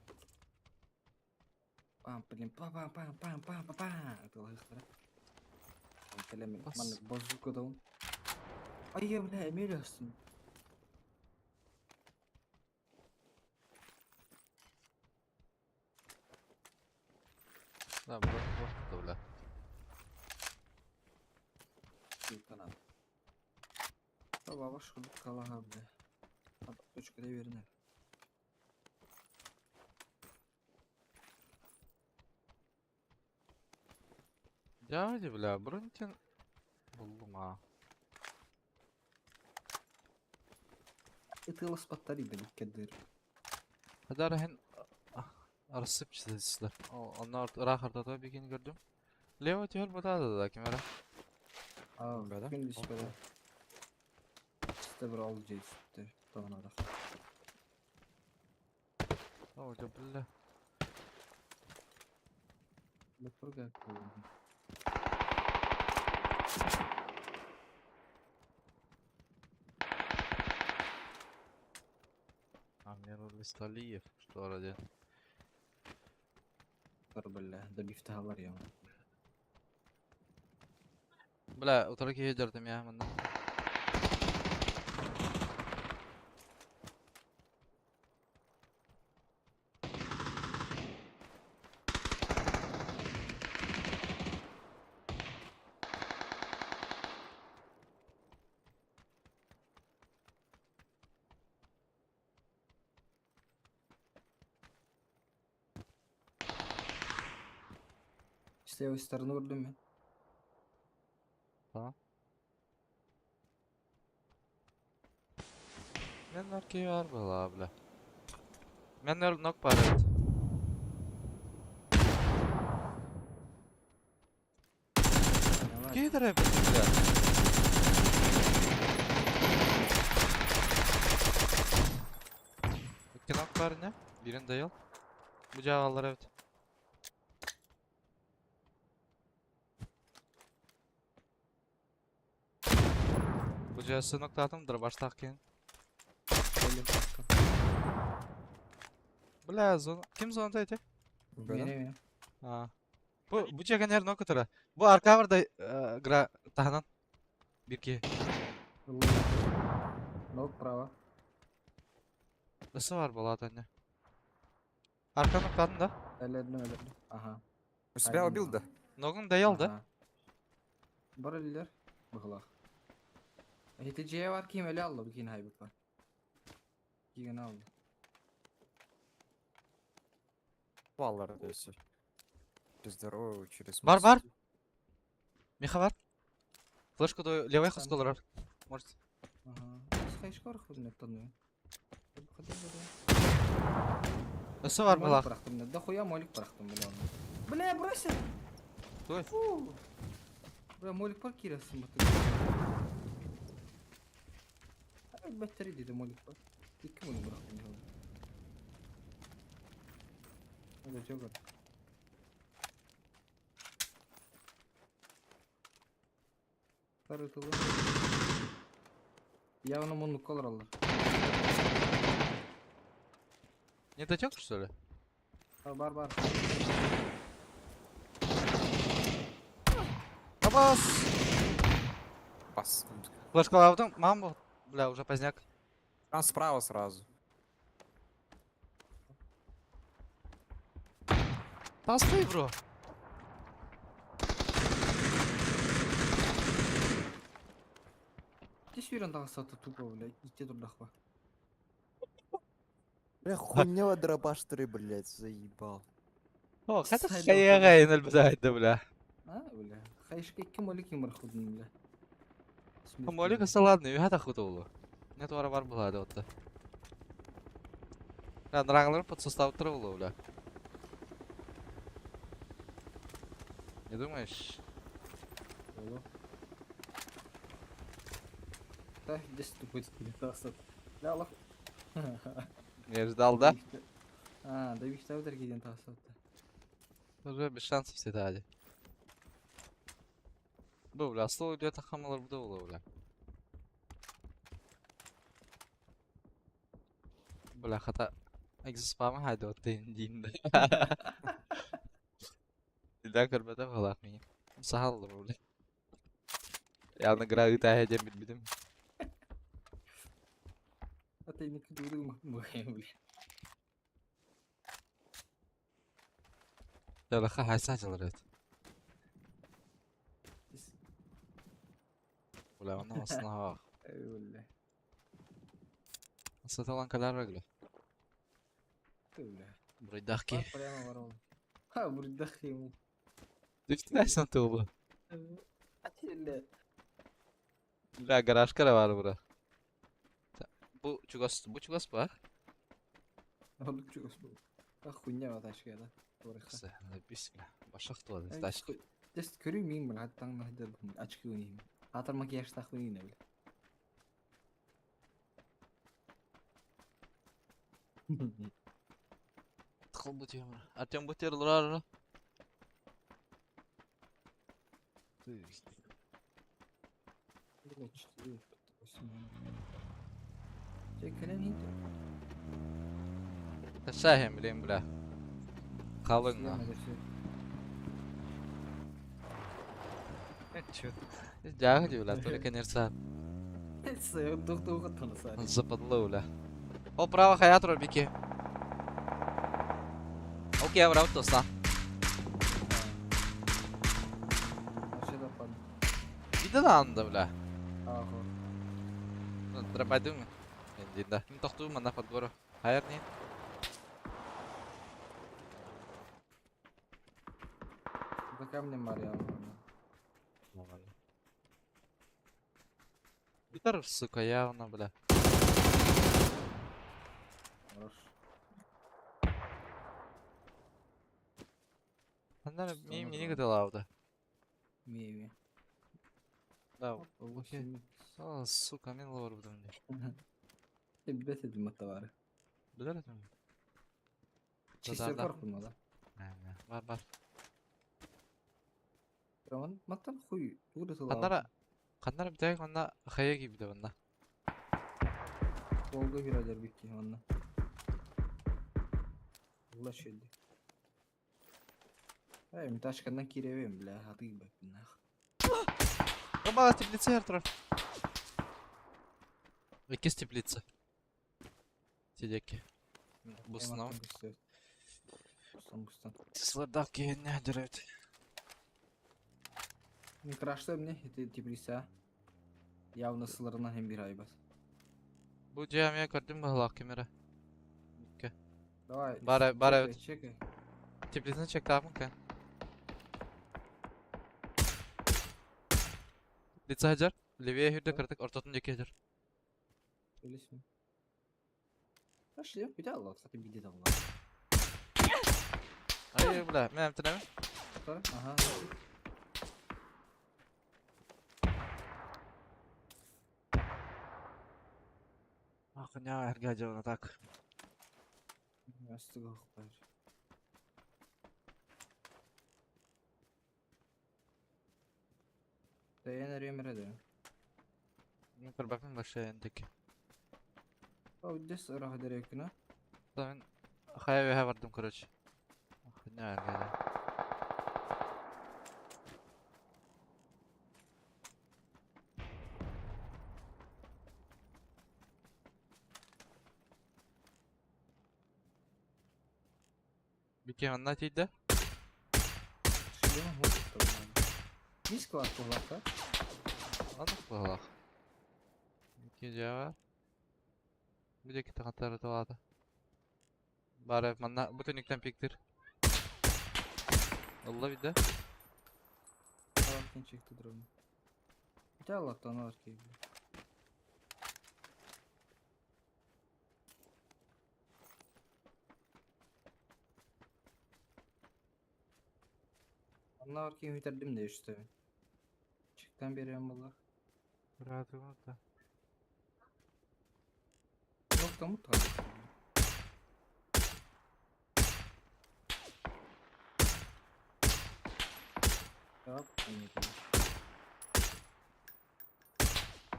Пам, блин, па пам пам пам пам па пам. Это лайхтара. Кэлэм Бас. маннык базука даун. Ай, бля, эмелесин. Да, бро, бро, бля. Канал. Баба школы калага, бля. Точка верно. Дядя, бля, бронтин. Буллума. Это ласпаттари, бля, кедер. Хадар хен арсып чизилер. Онна рахарда да бигин көрдүм. Лево төр бутады да кемера. А, Бәдә? күн бәдә. Чисто бір ал жейсіптер. Тағынадақ. О, бля. Лепірге Амир Листалиев, что ради. Бля, добифталар я. Бля, утра киһи я манна. С левой стороны көрдүм мен. Мен арки бар была, бля. Мен нок бар эбит. Киһи бля. Кинок бар не? Бирин дайыл. Бу жагалар evet. Бу жасы ноктатым дробаштак кен. Бля, зона. Ким зонада эти? Бөлім. Мені, мені. А. Бу жаган ер нокотора. Бу арка бар да гра таханан. Бирки. Ног право. Ысы бар болады анне. Арка ноктадым да. Әлердім, әлердім. Ага. У себя убил, да? Ногун дайыл да. Ага. Бар эллер. Быгылах. HTC var kim öyle aldı bu kin haybı var. Gigen aldı. Баллар, то есть. Через здорового, через Бар мост. бар. Миха бар. Флешку до левый хосколар. Может. Ага. Хайш кор хузмет tanıyor. Ысы бар Молик булах. bıraktım. Да хуя молик bıraktım бля onu. Бля бросил. Стой. Фу. Бля молик бар кирасın batı. Ay battery dedi молик бар. İki molик bıraktım ya. Hadi çok var. Sarıtılı. Явно мунлук алар. Не дотек, что ли? Ha, бар бар. Абас! Пас. Флешку алдым, мамбу. Бля, уже поздняк. Там справа сразу. Толстый, бро. Ти сүйрен тағы саты тупо, бля, итте тұрдақ ба. Бля, хуйня дробаш 3, блядь, заебал. О, хата Сайда хаяга инел бля. А, бля. Хайшка ким олі ким бар худын, бля. Смерть Молик бля. ладно, хата хутулу. Нет вара бар була да отта. Да, нранглар под состав трулу, бля. Не думаешь? Алло. Да, здесь тупой бля, тағы саты. Бля, Аллах. Не ждал, да? А, да вихта өтер кейден тағы саты. Уже без шансов всегда, Ади. Бу, бля, стол идет, а хамалар буду, бля. Бля, хата. Экзоспама хайда вот ты индин. Да, көрбөтө халак мени. Сахал бля. Явно гравитая дем бит битим. А ты не күдігін бля. Жалаха хайса жаларат. Бля, оны асына Эй, бля. Саталан калар регла. Ты, бля. Бурайдахки. Бар прямо ворол. Ха, бурдахки ему. Дүфтәсен тобу. Бля. Бля, гараж кара бар бура. Бу чугас, бу чугас ба? Алып чугас бу. А хуйня ваташка да. Торыха. Бисмилла. Башак туады, ташки. Тест көрүү миң бил хаттан нахдыр очки уним. Атар макияж тахуйна бил. Тхол бу темір. Артем бу тер лурар. Бля, 4, 8. Чекален хит. Ташахем, блин, бля. Халың на. Жағы бля, только нерса. Доктор танысар. Западло, бля. О, право хаят робики. Окей, брат, тоста. Иди на анда, бля. Ну, Дробайдым. Иди, да. Ким тохту, мана под гору. Хайр не. За камнем Марьяна. Питер, сука, явно, бля. Хорош. Андар, Что мне надо? не гадала, Меви. Да, окей. О, сука, мен лор буду мне. Бет едим товары. Билэр этим. Чистый Да-да. корпус да. Бар бар. Роман, маттан хуй, тугу да Ханнара ханнара бүтәк онна хая кийбитэ онна. Волга бирәдер бикки онна. Алла шөйдү. Эй, мен ташкандан киребем, бля, хатый бак нах. Роман теплица эртро. Иккис теплица. Сидеки. Буснау. Бустан, бустан. Сладак киһинне дөрөт. Мен крашта мне, это теплица. Явно сыларынан hem bir айбас. Бу жамия көрдүм баһылаах кемера. Давай. Бар бар чекай, evet. Чекай. Теплицаны чектаапын кэн. Теплица хажар. Левее хүрдэ кырдык ортотун диэки хажар. Өлесің. Пошли, куда Allah, кстати, видит Allah. Ай бля, мен эмтенеме. Ага. Ахыня эргэ жабына так. Астыга бар. Даян өрөмөрө да. Мен көрбөппүн башы эндик. О, дес ыраха дерекина. Мен хая веһэ бардым короче. Ахыня эргэ. Бикем анна тиийдэ. Шлема хопта. Диск бар кулакта. Ладно, баһылаах. Икки дьиэҕэ. Бу диэки тахаттары талаата. Бары манна бу түнүктэн пиктир. Ылла бидде. Аларкен чекти дрон. Бите Аллахтан алар кейби. Анна бар кейби битердим де үстө. Чектен берем булар. Братым да. Нокта мут Так,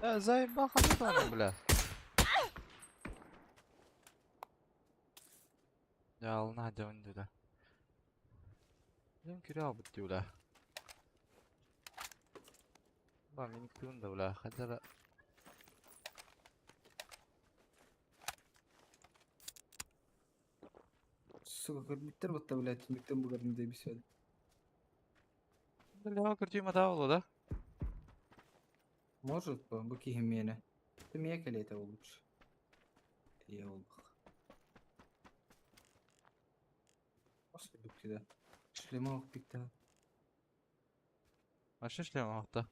Э, заебал ханатаны, бля. Ялына дön бля. Дем кире албыт бля. Ба мени күн да бля. Хадара. Сука, көрбүттер бутта, блядь, түнүктен бугардым деп исәд. Бля, көрдүм ата болду да. Может, бу кихим мени. Ты мия келете лучше. Я олбах. После бүктү Шлема ок бикте. Машина шлем акта.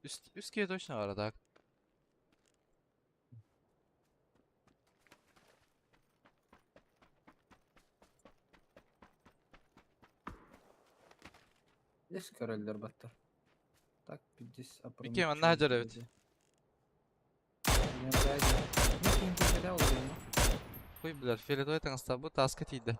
Үст үские точно бар так. Лес короллер батта. Так, пиздец, Бикем анна хажар эбит. Хуй билер, фиолетовый таңыста бу таска тиийдэ.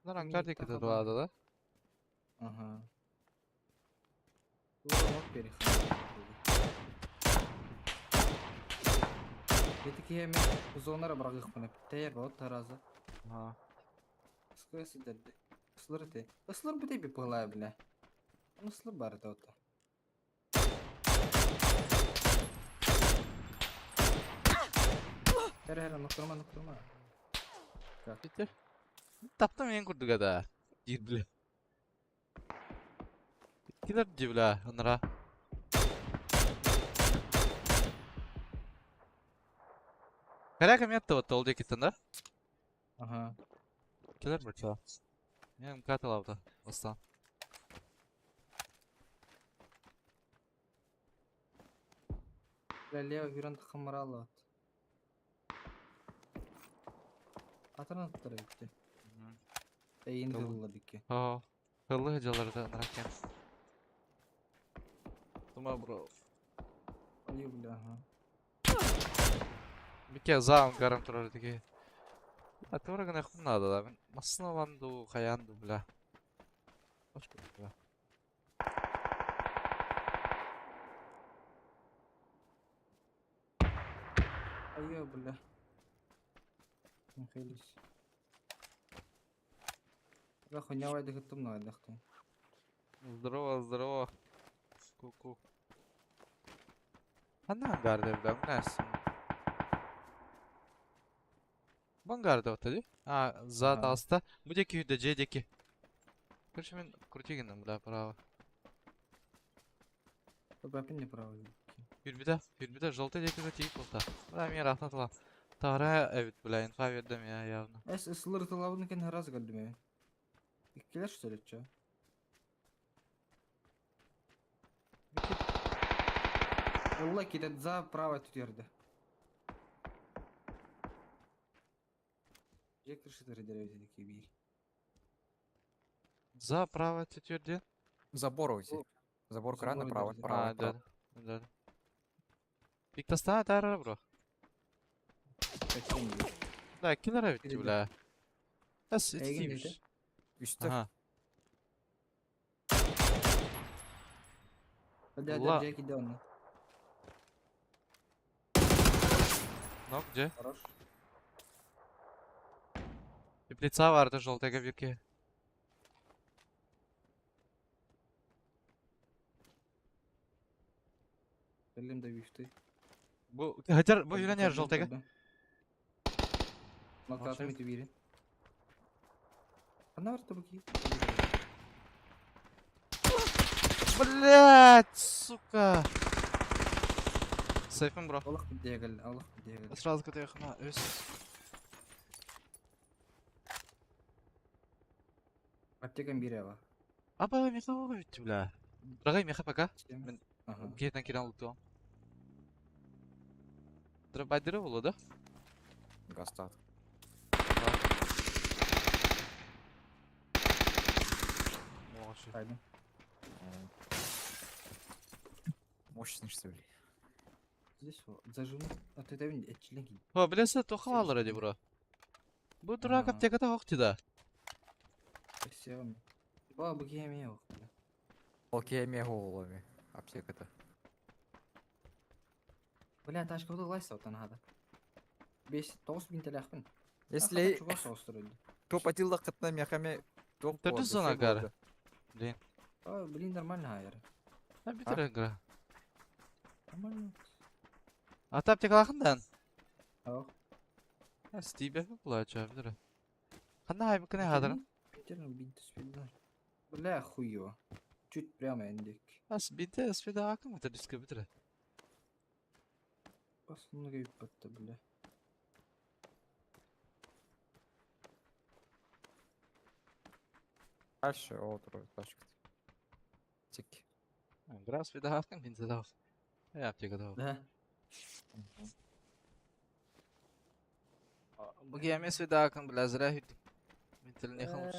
Bunlar Ankara Мин диэки таха тулаада да. Ага. Ломок переход. Бетики эми зонара баргык мына тәйер вот таразы. Ага. Скосы дерди. Ыслыр те. Ыслыр бите би пылай бля. Ыслыр бар да ота. Хер хер нуктурма нуктурма. Бите. Таптым мен курдуга да. Дир бля. Килер ди бля, онра. Карака метта вот ол диэки да? Ага. Килер бача. Мен каталавда. Остан. Бля лево виран хамралат. Атыран туттара битте. Эйин Тыл. тылла бикке. О, хыллы жаларды нракен. Тума бро. Ой, бля, ага. Бике за ангарым турар диги. А тура гына хум надо да. Масына ванду хаянду бля. Ош бля. Ой, бля. Михайлис. Бля, хуйня вайда хаттым на айдахты. Здорово, здорово. Ку-ку. Ханна ангарды бля, мынас. Бангарда отади. А, за Ага. таста. Бу деки хүдэ же деки. Короче, мен крутигин бля, право. Бапин не право. Хүрбүдэ, хүрбүдэ желтый деки да тиip болта. Бля, мен рахмат ла. Тара evet бля, инфа бердим я явно. Эс ысылыр тылабын кен раз көрдүм. Иккилер что ли, чё? Олла кетет за право тут ерді. Же крыши деревья такие бир. За право тетюрден. Забор уйти. О, Забор кран забор направо, держи. направо, А, да, направо. да. Биктастана тара бро. Качен Да, киллер evet Бiri бля. Эс Эйгин итимиш. деди. Үстэ. Ага. Да, Ла. да, Джеки Дон. Нок, где? Хорош. Теплица vardı желтый бирке. Белем да бифты. Бу хатер бу юрен желтый. Нокатым ити бири. Ана бар табыки. Блять, сука. Сейфим бро. Аллах бидегел, Аллах бидегел. Сразу кытыхна өс. Аптекам бири ала. Аба меха бит бля. Дорогой меха пока. Мен Ага. Гетен киран луту. Дробайдеры было, да? Гастат. Молодцы. Хайда. Мощный что ли? Здесь вот зажиму. А ты там этчилен О, билесе тохалар эди бро. Бу дурак Ага. аптекада хокти да. Все. Ба, бу кеме yok. Окей, мега Аптека-то. Бля, ташка буду лайса отан хада. 5 9 bin TL akın. Если Чуга соостырды. топ атилла кытна мехаме топ Төрдү зона гары. Блин. А, блин, нормально hayır. А битер игра. Нормально. Ата аптекалахындан. Ах. Стибе булача битер. Ханна айбы кне хадырын. Интернет бинт спиддар. Бля, хуё. Чуть прямо эндик. Ас бите спида акым это диска битер. Бас много иппатта, бля. Дальше, о, трое, тачка. Тик. Игра спида акым бинте дав. Я аптека дав. Да. Бу геме спида акым бля зря хит. Битер не хамус.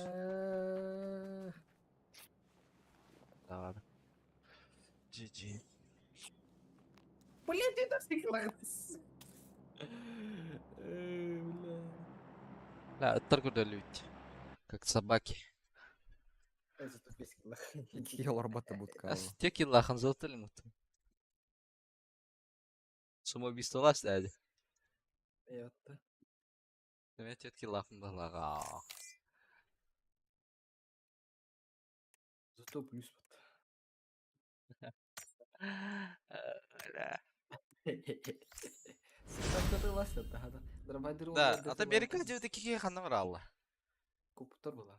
Да ладно. GG. Бля, ты так всех Бля, торгудалють. Как собаки. Килл будка. Теки лахан золотали Самоубийство лас дядя. Это. Demek ki lafın da laga. Зато плюс вот. Да, ата Америка дебет ки ханна бар алла. Куптар была.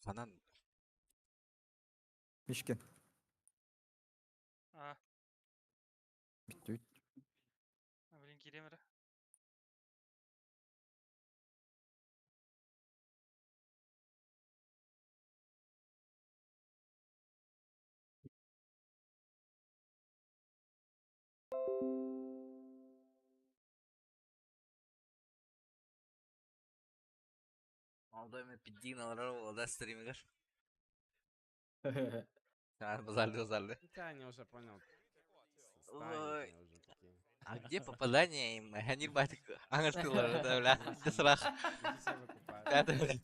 Ханан Мишкин. А, Бүт. блин, киремер. Молодой мен пиддиин олорор уола стримигэр. Базарды базарды. Хотя они уже понял. Ой. Станет уже такие. А где попадание им? Они батик аңыртылар да бля. Сырах. Все выкупают. Да, бля.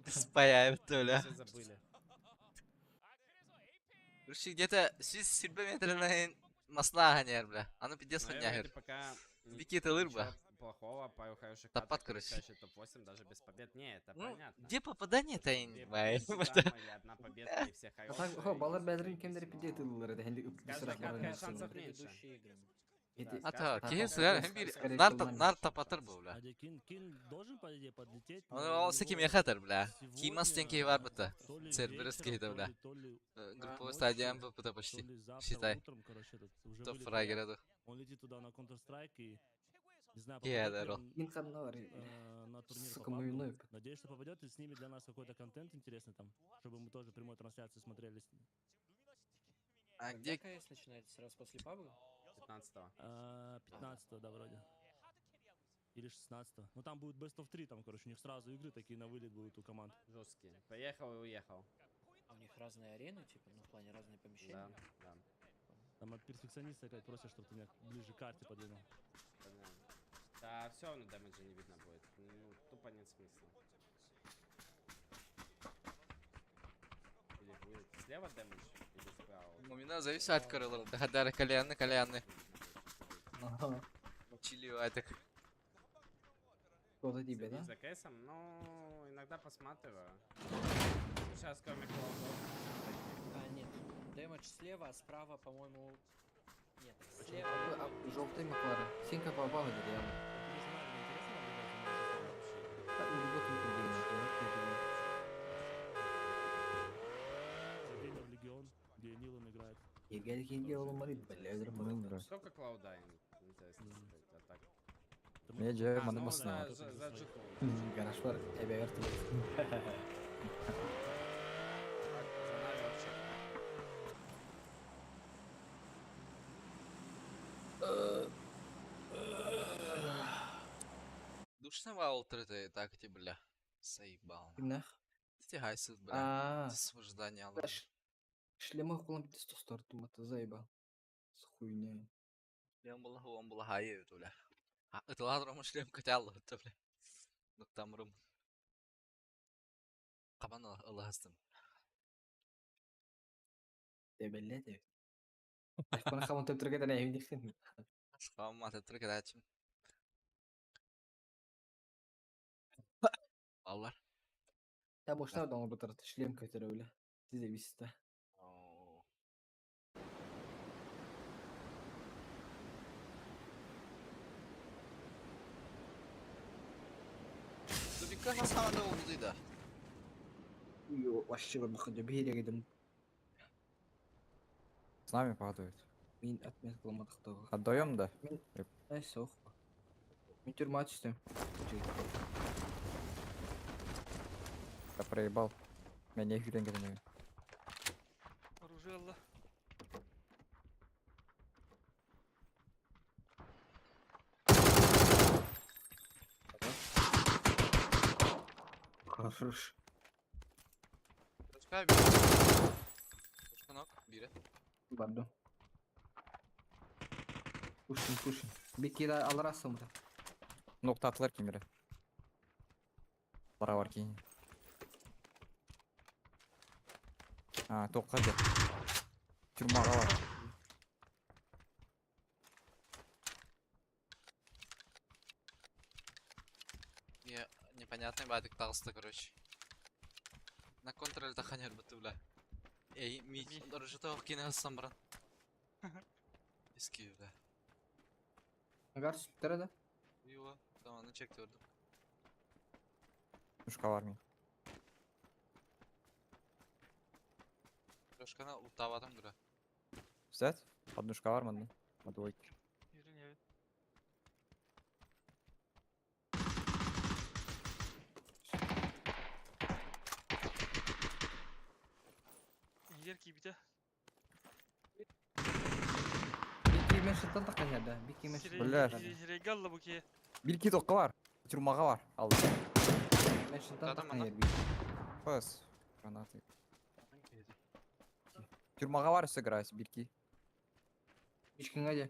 Спаяют, бля. Все забыли. Короче, где-то сүүс сүүрбэ метринэн масла ханьяр, бля. Аны пиздец Но я ханьяр. вроде пока Бики тылыр ба. ничего плохого, пару хороших Топат, каток, короче. чаще топ-8, даже без побед. Не, это Ну, понятно. где попадание-то, я не Две понимаю. победы там или одна победа, и все А так, хорошие. хо, балар и бәдерин все кемдер но пиде тыллар эди. Хенди С каждой сырах каткой шансов меньше. Эти Да, с Ата, каждой киһи каткой сыгар шансов һәм бир меньше. нар нар тапатыр бу, бля. Кин, Кин должен, по идее, подлететь. Оны но у ол секим него яхатыр, бля. Кимас сегодня, тен киһи бар быта. то ли Церберус вечером, киһи то бля. ли- то ли Групповой ночью, стадия МВП почти. то ли завтра Считай. утром, короче, этот уже Топ вылет фрагер туда. эту. Он летит туда на Counter-Strike и не знаю, Киһи попадет ли рол. он, Кин ханна на турнир Сука, по мы PUBG. виной. Надеюсь, что попадет и снимет для нас какой-то контент интересный там, чтобы мы тоже прямую трансляцию смотрели. с ним. А где КС начинается сразу после пабга? 15-го. 15 да, вроде. Или 16 Ну там будет Best of 3, там, короче, у них сразу игры такие на вылет будут у команд. Жесткие. Поехал и уехал. А у них разные арены, типа, ну, в плане разные помещения? Да, да. Там от перфекциониста опять просят, чтобы ты меня ближе к карте подвинул. Понятно. Да, все равно дэмэджа не видно будет. Ну, тупо нет смысла. Или будет слева дэмэдж, или справа. Мумина зависит от королла. Хадара кальянны, кальянны. Ага. Чили айтак. Кто-то тебе, да? Следить за кейсом, ну, иногда посматриваю. Сейчас кроме клоунов. А, нет. Дэмэдж слева, а справа, по-моему... Нет, слева... Желтый Маклары. Синка попала, реально. Геймер Легион, где Нилан играет. Сколько клауда им, интересно сказать, а так? Мне же А, маны ну, басна. за G2. Гараж бар, эбе Так, за Нави вообще. Душно ваутер это так эти, бля. Заебал. Нах. Ты гайсыз, бля. А. Освобождание алар. Шлема кулам бит тостортум, это заебал. С хуйней. Шлем была, он была хай, бля. А, это ладно, шлем котял, это, бля. Ну там рум. Кабан Аллахастым. Дебелле деп. Бана хамон төптүргө да эми дихин. Хамма төптүргө дачым. Аллар. Я бошна доңор бутар шлем көтөрө биле. Сиз эбисте. Дубика хасана oldu да. Йо, вообще бахады бир егедим. С нами падают. Мин отмет кылмадык дагы. Отдаем, да? Мин Эй, сох. Мин тюрьма түштүм. Я проебал. Меня не хюрен Оружие Алла. Хорош. Başka bir. Başka nok biri. Барды. Пушим, пушим. Бики да алар асымда. Нокта атылар кемері. Бара бар кейін. А, тоққа деп. Тюрьмаға бар. Не, непонятный бадик тағысты, короче. На контроль таханер бітті, бля. Эй, ми, оружие кине астан баран. Eski, бля. Агар сүттер да. Йо, tamam, onu çekti orada. Пушка бар мен. Başkana uttavadım dura. Взять? Однушка бар мында. По двойке. Yürü evet. Yer ki bir de. Бики мен шыттан таккан да. Бики мен Бля. Регалла bu ki. Бир ки тоққа бар. Тюрьмаға бар. Ал. Меншинтан Тата таххан манна. ербит. Пас. Гранаты. Тюрьмаға бар сыграть, бирки. Ичкинге де.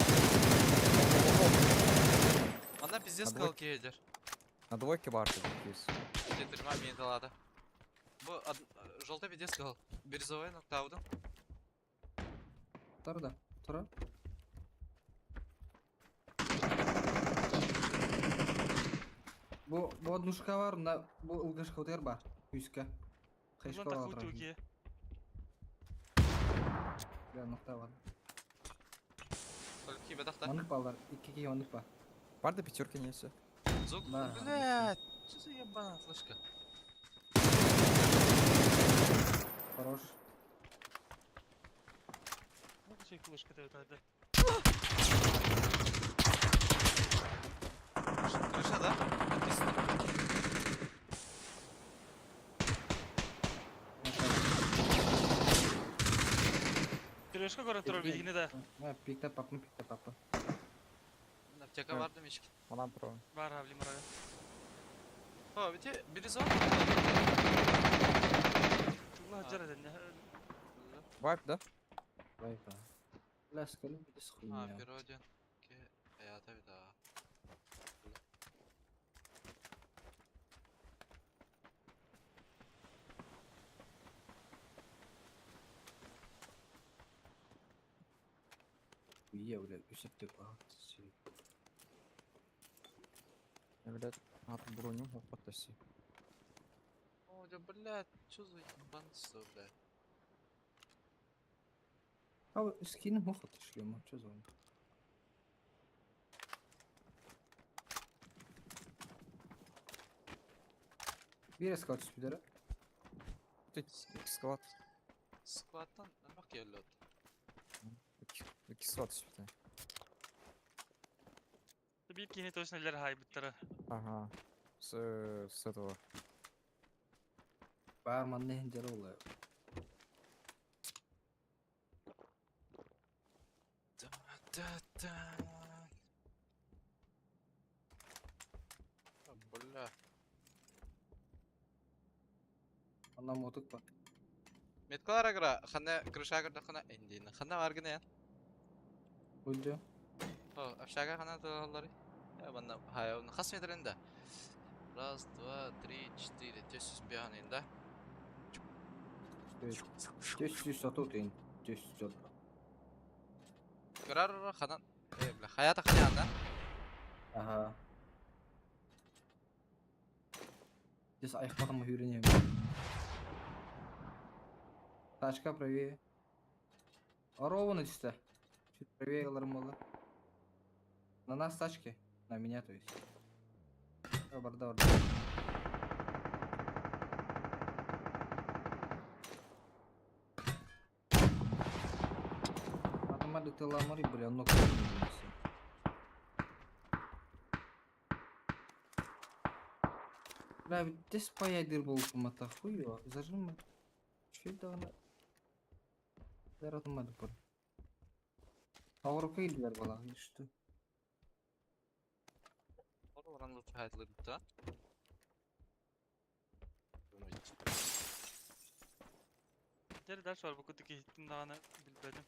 Манна пиздец На двойке. кыл киһидер. На двойке бар тут плюс. Где тюрьма мені далада. Бу желтый пиздец кыл. Бирюзовый ноктаудым. Тұр да. Тұр. Бу бу однушка бар, мына бу ылгышка өтер бар. Үске. Онтон Хэшка тахы бар. утуге. Я нокта бар. Только кибе тахта. Манык балдар. Икки манык бар. Бар до пятерки не все. Звук. Да. Блядь, что за ебаная флешка? Хорош. Ну, чей флешка да. Крыша, да? Написано. Трешка көрөн турар билигини да. Ha, пикте папын, пикте папы. Аптека Да. бар демешки. Манан про. Бар хавли мурага. О, видите, бирюзовый. Тулла жара да. Вайп, да? Vay be. Ляскали bir А, хуйня. Пиродин. Аята да. Хуя, блядь, үсеп деп Я, блядь, ат броню опатаси. О, да, блядь, что за ебанство, блядь? А скин мохот шлема, что за он? Bir escort түспүдөрө. Ты склад. Складтан бак келді. Ики склад түспүтэ. Бир кини точно лер хайбыттара. Ага. С этого. Бар манны хинжер олы. Да-да. А, Бля. Ана мотук бар. Меткалар агра, хана крыша агра хана эндин. Хана бар гына. Өлдү. О, общага хана талары. Я банна хай, хас метренде. Раз, два, три, четыре. Төс биян да? Төс жүз сату дейін. Төс жүз. Көрөр ханан. Э, бля, хаята хана да? Ага. Здесь аяқпағым үйренемін. Тачка правее. Ровно чисто. Чуть правее лармола. На нас тачки. На меня, то есть. А, Барда, барда. Атомады ты ламари, бля, но Бля, здесь паядыр был мата хуё, зажим. Че это она? Дара пор. А рука илдер бала, и что? Оранлы хайтлы да? Дер дальше бар бу кутуки хиттин даганы билбедим.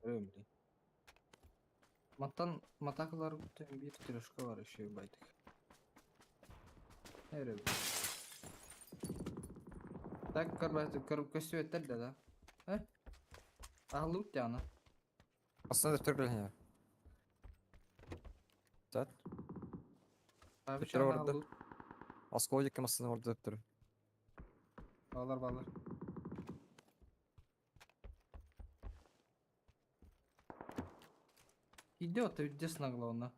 Öyle. Маттан матакалар бүтін bir трешка бар еще байтык. Öyle. Так, корбат, кор көстү да, да? Э? Ахлук тяна. Основной түргіліне. Зат. Abi Төптөрү орду. Осколдик массаны орду төптөрү. Балар балар. Идет, чудесно главное.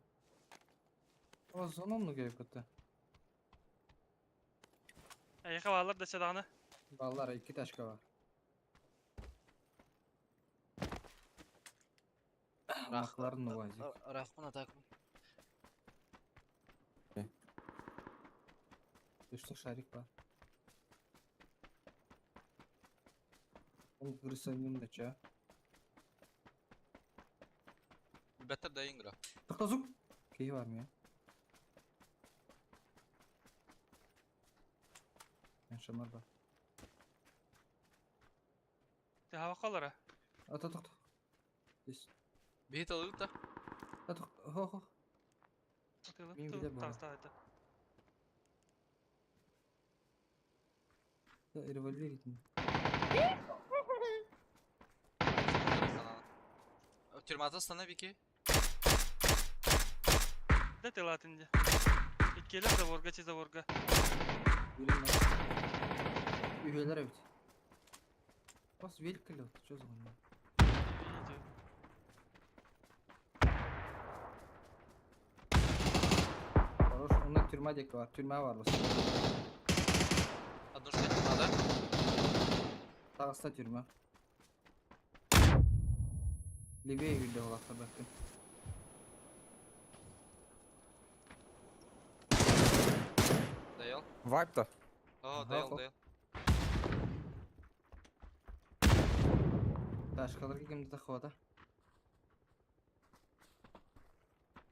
О, зону много это. Айха балар да даганы. Балар, iki тачка бар. Махларын уазик. Рахман атакым. Что шарик бар. Он крысанин да ча. Беттер да ингра. Тоқтазук. Кей бар ме? Шамар бар. Тыһаабакка олора. Ата тохто. Здесь. Биһи талыгыт да. Ата хо хо. Атыылап Мин тыл билэр баар. таҕыста это. Револьвер итин. Тюрьмата стана бики. Да тылаатын дьэ. Иккиэлэр заборга чи заборга. Üyeler evet. Бас велик или вот, что за хуйня? Хорош, onda тюрьма диэки бар, тюрьма бар бас. Одну штуку надо. Таҕыста тюрьма. Левее видео олохтор бэккин. Доел. Вайп-то. О, Ага, доел, хоп. доел. Ташкаларга кимде тахыбата.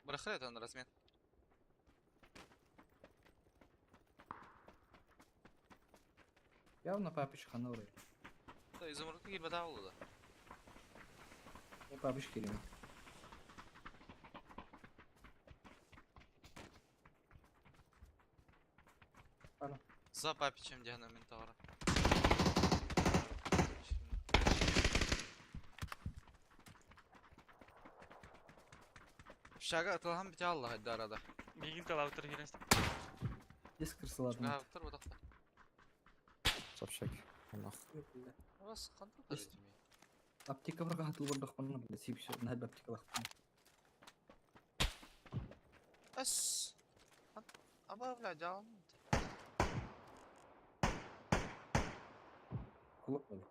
Брахрет он размен. Явно папич хануры. Да, изумрудка килбэт аулу да. Не папич кирим. За папичем диэн мин тоҕоро. Шага атылхан бите Аллах эдди арада. Миигин талаабыттар киирэн Здесь крысаладым. Чугаһаабыттар бодохто. Сообщак. Нах. Бас хантан Есть. тарытымый. Аптека барга хатыл бардахпын, бля, сип все, на аптека лахпын. Ас. Аба бля жаалым. Кулак бля.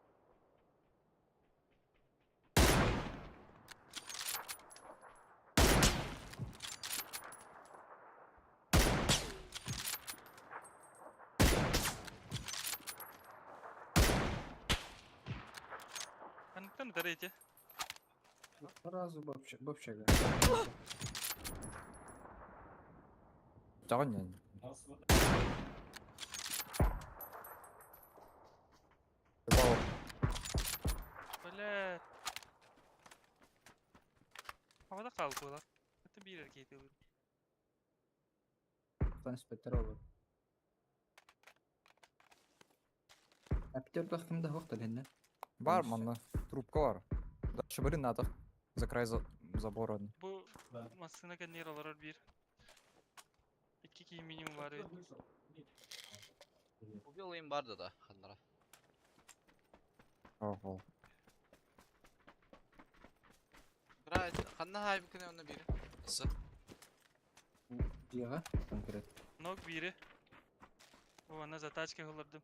Ханныктан ытар эти. Сразу бабча, бабчага. Тоҕо не. Вау. Бля. Havada kaldılar. Это биир эркейти ылыр. Инспектор olur. Аптер кимде хоқтар хенне. Бар Конечно. манна. Трубка бар. Дальше бары надо. За край за забора. Бу массына кэннир олорор биир. Икки киһи минимум бар эбит. Убил им барды да ханнара. Ого. Бра ханна хайбы кene онна бири. Асы. Дига конкрет. Ног бири. Бу ана затачка ылырдым.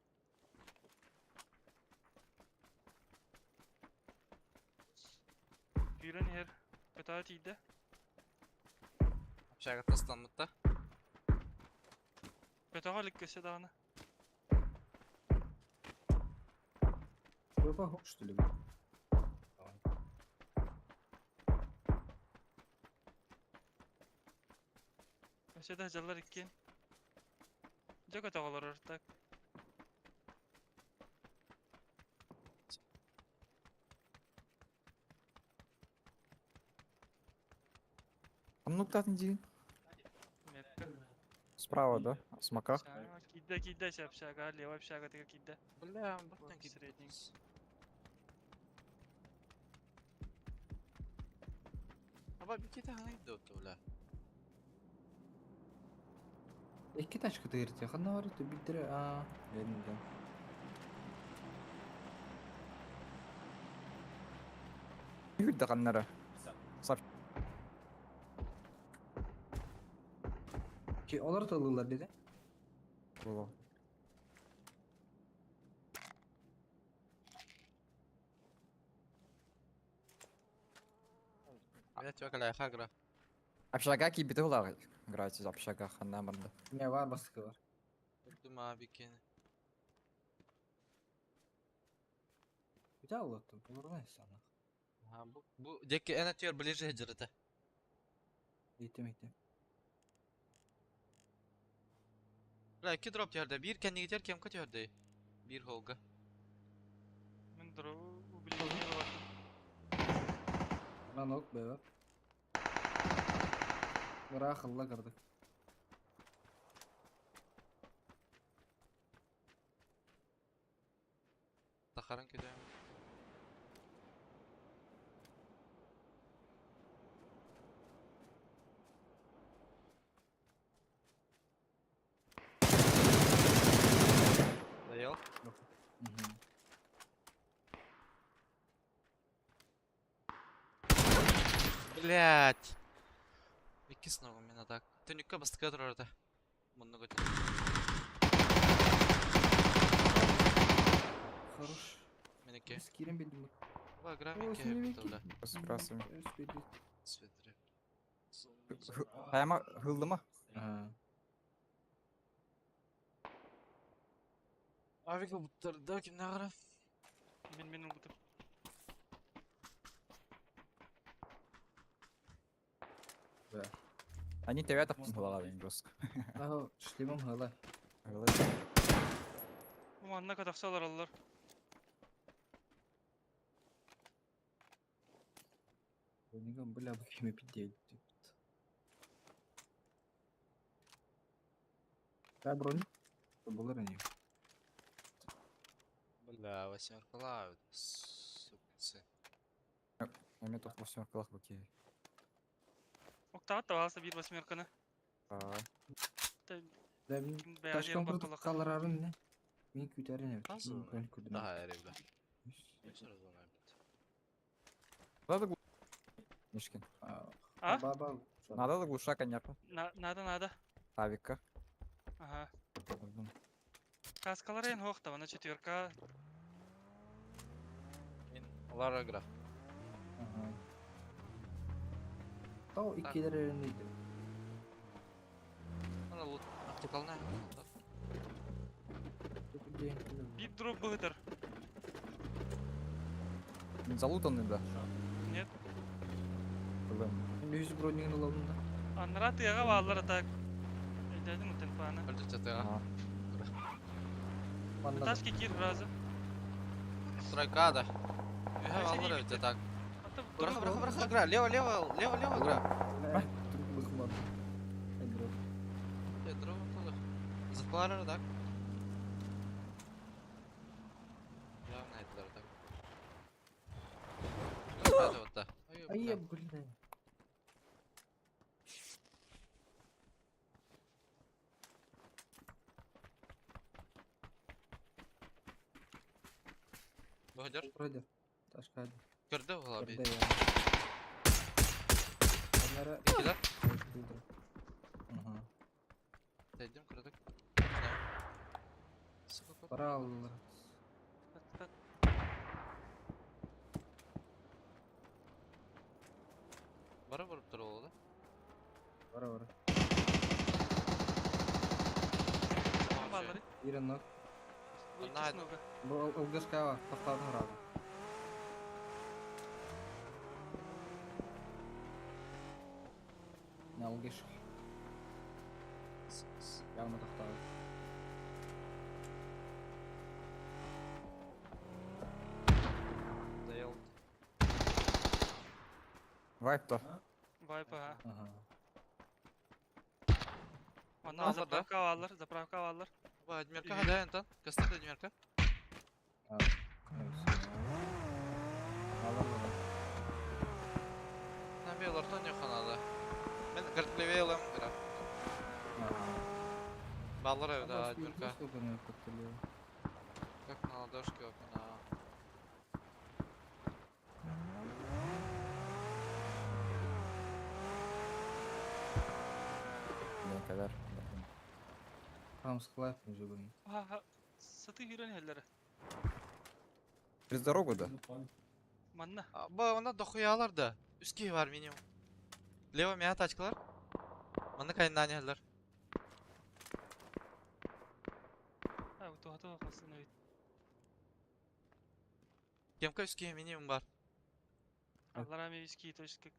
Күүрэн иһэр. Көтөҕө тиийдэ. Шага тастанмытта. Көтөҕө илик көссө даҕаны. Вы похож, что ли? Өссө да дьаллар иккиэн. Дьэ көтөҕө олорор так. Ханныктатын дии. Метка. Справа, да? Смока. Киирдэ киирдэ общага, общага, левая общага тыгар киирдэ. Бля, Вот баттан киирдэ. средний. Аба бикете хана идде отто бля. Икки тачка тыгырты. Ханна бар это биддere а. Берин да. Юрда ханнара. Ки олар талылар деди. Боло. Бля тёкала хагра. Общага кийбите булар. Играйте за общага ханна барда. Не бар баскы бар. Дума бикене. Бите аллаттым. Олар sana. Ha bu bu деки эн атıyor ближе хеджерете. Итем итем. Бля, икки дроп түһэрдэ. Биир кэннигитигэр кемка түһэрдэ. Биир холга. Мин дробу увеличение бардым. Ранок бэбэ. Ыраах ылла кырдык. Тахарын көтөм. Доел? Мгм. Блять. Иккис ногу мен атак. Түнүккэ бастакы турар этэ. Муннуга Хорош. Меники. Біз кирен билдим. Ба, О, граммики синемики. бля. Сбрасываем. Өспеди. Светре. Хайма хылдыма. Ага. Авик буттарда кимне гара? Мин мин убутум. Да. Они тебя так голова жестко. Ага, шлемом хала. Бу манна катахсалар аллар. Бля, бля, бу кими пидел. Да, бронь. Булар они. Бля, восьмерка лавит. Сука. Эми тоқ восьмеркалах букей. Октаат табалса бир восьмерканы. Да, мин ташкан курдук каларарын не? Мин күтәрен эбит. Азы. Мин бронь күрдүм. Да, эре, бля. Сразу Надо глушак. Мишкин. А? Баба. Надо глушак, конечно. На, надо, надо. Авика. Ага. Каскалар эн хоқ на четверка. Лара граф. Ага. Тау иккилер эренейди. Ана лут. Аптекална. Бип дроп быгытыр. Залутанный, да? Нет. Блин. Жүз бронигин аламын да. Аннара тыяга баалар атак. Өйдәдим утен паны. Өлтүртө тыга. Ташки кир разы. Тройка, да. Үһә алыр өтө так. Браха, браха, браха, игра. Лево, лево, лево, лево, игра. Дроп тоже. Закларыр, так. Явно это так. Вот так. Ай, блин. Выходишь? Вроде. Ташка. Көрді ола би. Көрді, иә. Аннара. Кидар? Ага. Дайдем көрдік. Сука, Бара алдылар. Бара барып тұр ол да? Бара бара. Баллары. Ирен ног. Ана Бу ылгышка тоқтадың рады. Не ылгыш. Явно тоқтады. Доел. Вайп то. Вайп, ага. Ага. Ана Алар, да? заправка алар, заправка алар. Ба, Адмирка хада ентан. Кастат Адмирка. Алар бар. Там белор то не ханада. Мен кыртлевелым гра. Баллар да, Адмирка. Как на ладошке на. Не, кавер. Там склайп уже блин. Ага. Саты хүрен хеллere. Через дорогу, да? Манна. Ба, она дохуялар да. Үски бар минимум. Лево мя тачкалар. Маны кайнан хеллер. А, туха туха қалсын өйт. Кемка үски минимум бар. Аллар ами виски точка.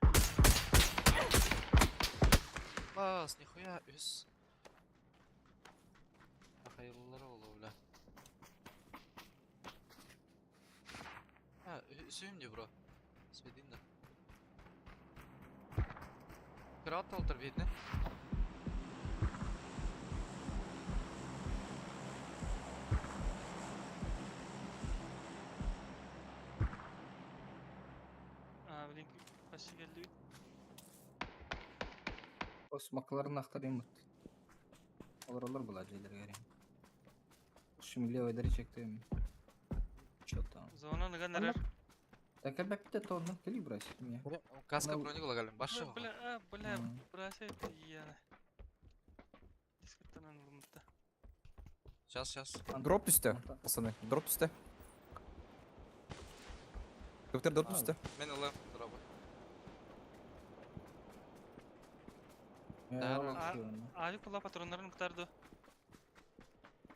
Бас, нихуя, үс. Хайыллара буолуо, бля. А, үсүһүм дии, бро. Сведин да. Пират олтор видно. А, блин, почти geldi. Осмакларын aktarayım. Olur olur була дьиэлэригэр. Şimdi левый чектим. Чё там? Зона ныган эрэр. Так опять это он кели брать мне. Каска Ну, броник лагалым. Башы. Бля, а, бля, бросай я. Дискоттан ылымытта. Сейчас, сейчас. Дроп түстэ, пацаны. Дроп түстэ. Доктор дроп түстэ. Мен ылым дробы. Али кула патроннарын кытарды.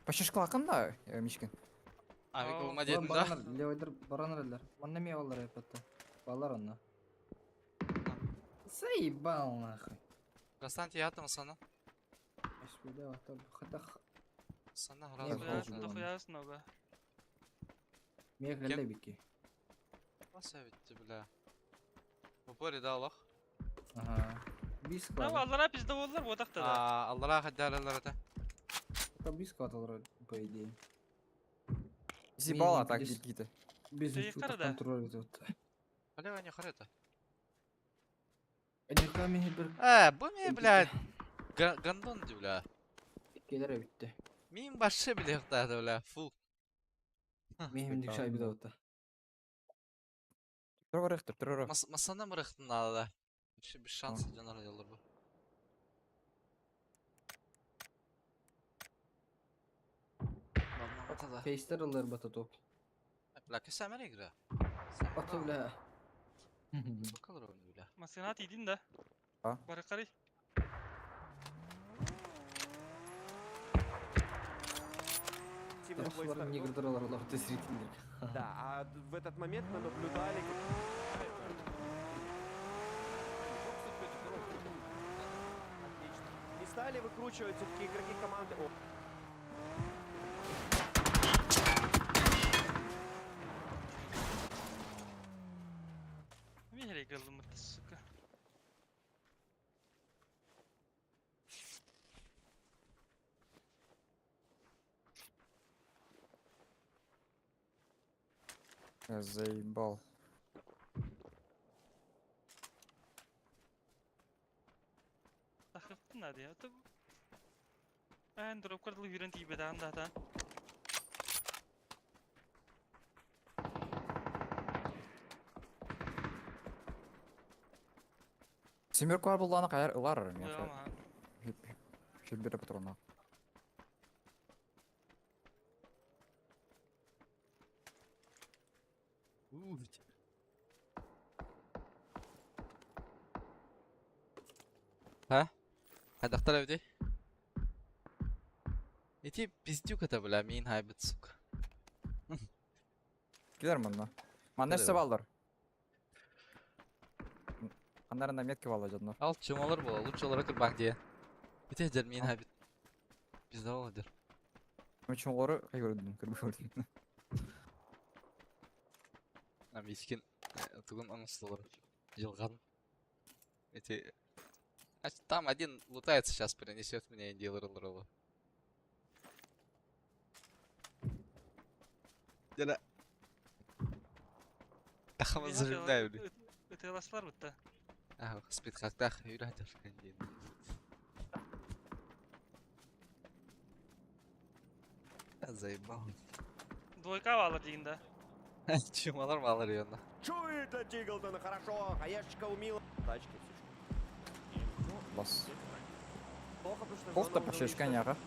Пашишкалакын да, Мишкин. Авик улма дедин да. Левыйдыр бараныр элер. Манна ме алар эпетте. Балар онна. Заебал нахуй. Константи ятым сана. Бля, хата Сана Не, раз. бля. Дохуя много. Мех лебики. Nasıl bitti бля. Упори да Аллах. Ага. Бис А, квад. аллара пизда болдулар бодакта да. А, Аллаха хаддалалар это. Это бис квад алар, по идее. Зибала так Без- какие-то. Без Ты инсультов карада? контроль тут. Бля, не харета. Эдиками бир Э, бу мен, бля, гандон ди, бля. келер битти. Мин башы биле хтады, бля. Фу. Мехимдик шайбы да отта. Трорых, трорых. Масана мырыхтын да. Bir шанс жанар ялыр бу. Ладно, Фейстер алар бата топ. Бля, кесә игра. Ата бля. Бакалар oyunu бля. Масына тидин да. А? Бары карай. Активный бой Алар стартовал. негрдер алар алар зрительдер. Да, а в этот момент мы наблюдали, как Отлично. Не стали выкручивать все-таки игроки команды. О, Мен игралым сука. Я заебал. Тахыптын да я. Эн дроп кардыл үйрен тиибе даан да. Семерку бар булланы каяр ылар. Ама. Хиббер патрона. Ха? Хадахтар эвди. Ити пиздюк это, бля, мин хайбит, сука. Килер манна. Манна Килер. все балдар. Аннарында метки бала жаднар. Ал чумалар була, лучше олар кырбак дие. Ити дер мин хайбит. Пизда дер. Чумолары кай көрдүм, көрбөй көрдүм. А мискин тугун аңыстылар. Жылган. Эти А там один лутается сейчас, принесет мне дилер роллу. Дела. Тахама зажимдаю, бля. Ытыласлар бутта. А, спидхактах юратер. Заебал. Двойка алар дейин да. Чумалар балар янна. Чует для Тиглтона, хорошо. Хаешечка умила. Тачки, все. Бас. Плохо, потому что Кофта зона уже пашешка няга.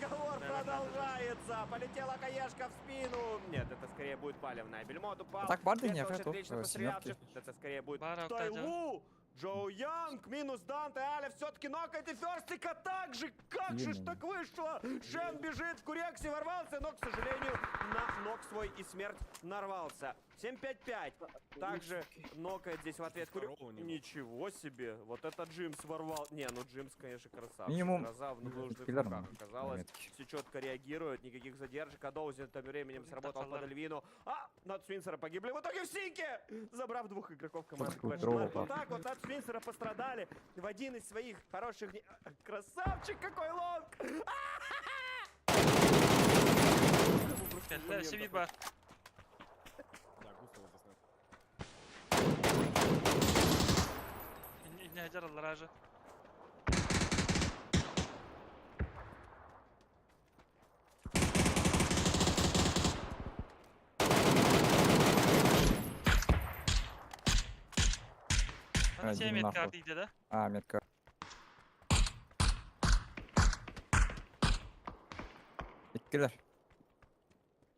Разговор продолжается. Полетела хаешка в спину. Нет, это скорее будет палевная. Бельмот упал. Так барды Бесов няга, очень то, отлично пострелял. семерки. Это скорее будет Бара октадя. Тайлу. Джоу Янг минус Данте Аля все-таки нокает и Ферстика так же. Как же ж Блин. так вышло? Шен бежит, в Курексе ворвался, но, к сожалению, на ног свой и смерть нарвался. 7-5-5. Также нокает здесь в ответ Курю. Ничего себе. Вот это Джимс ворвал. Не, ну Джимс, конечно, красавчик. Минимум Гроза в нужных киллер, руках ну, оказалась. метки. Все четко реагирует, никаких задержек. А Доузен тем временем сработал под Эльвину. А, Нат Свинсера погибли. В итоге в синке! Забрав двух игроков команды Такой Question дрова, Mark. Вот пап. так вот Нат Свинсера пострадали в один из своих хороших... дней. Красавчик какой лонг! Кэллэ, сибир ба. Инне хажар аллаража. А, Аны иди семет нахуй. карты да? А, метка. Иккилер.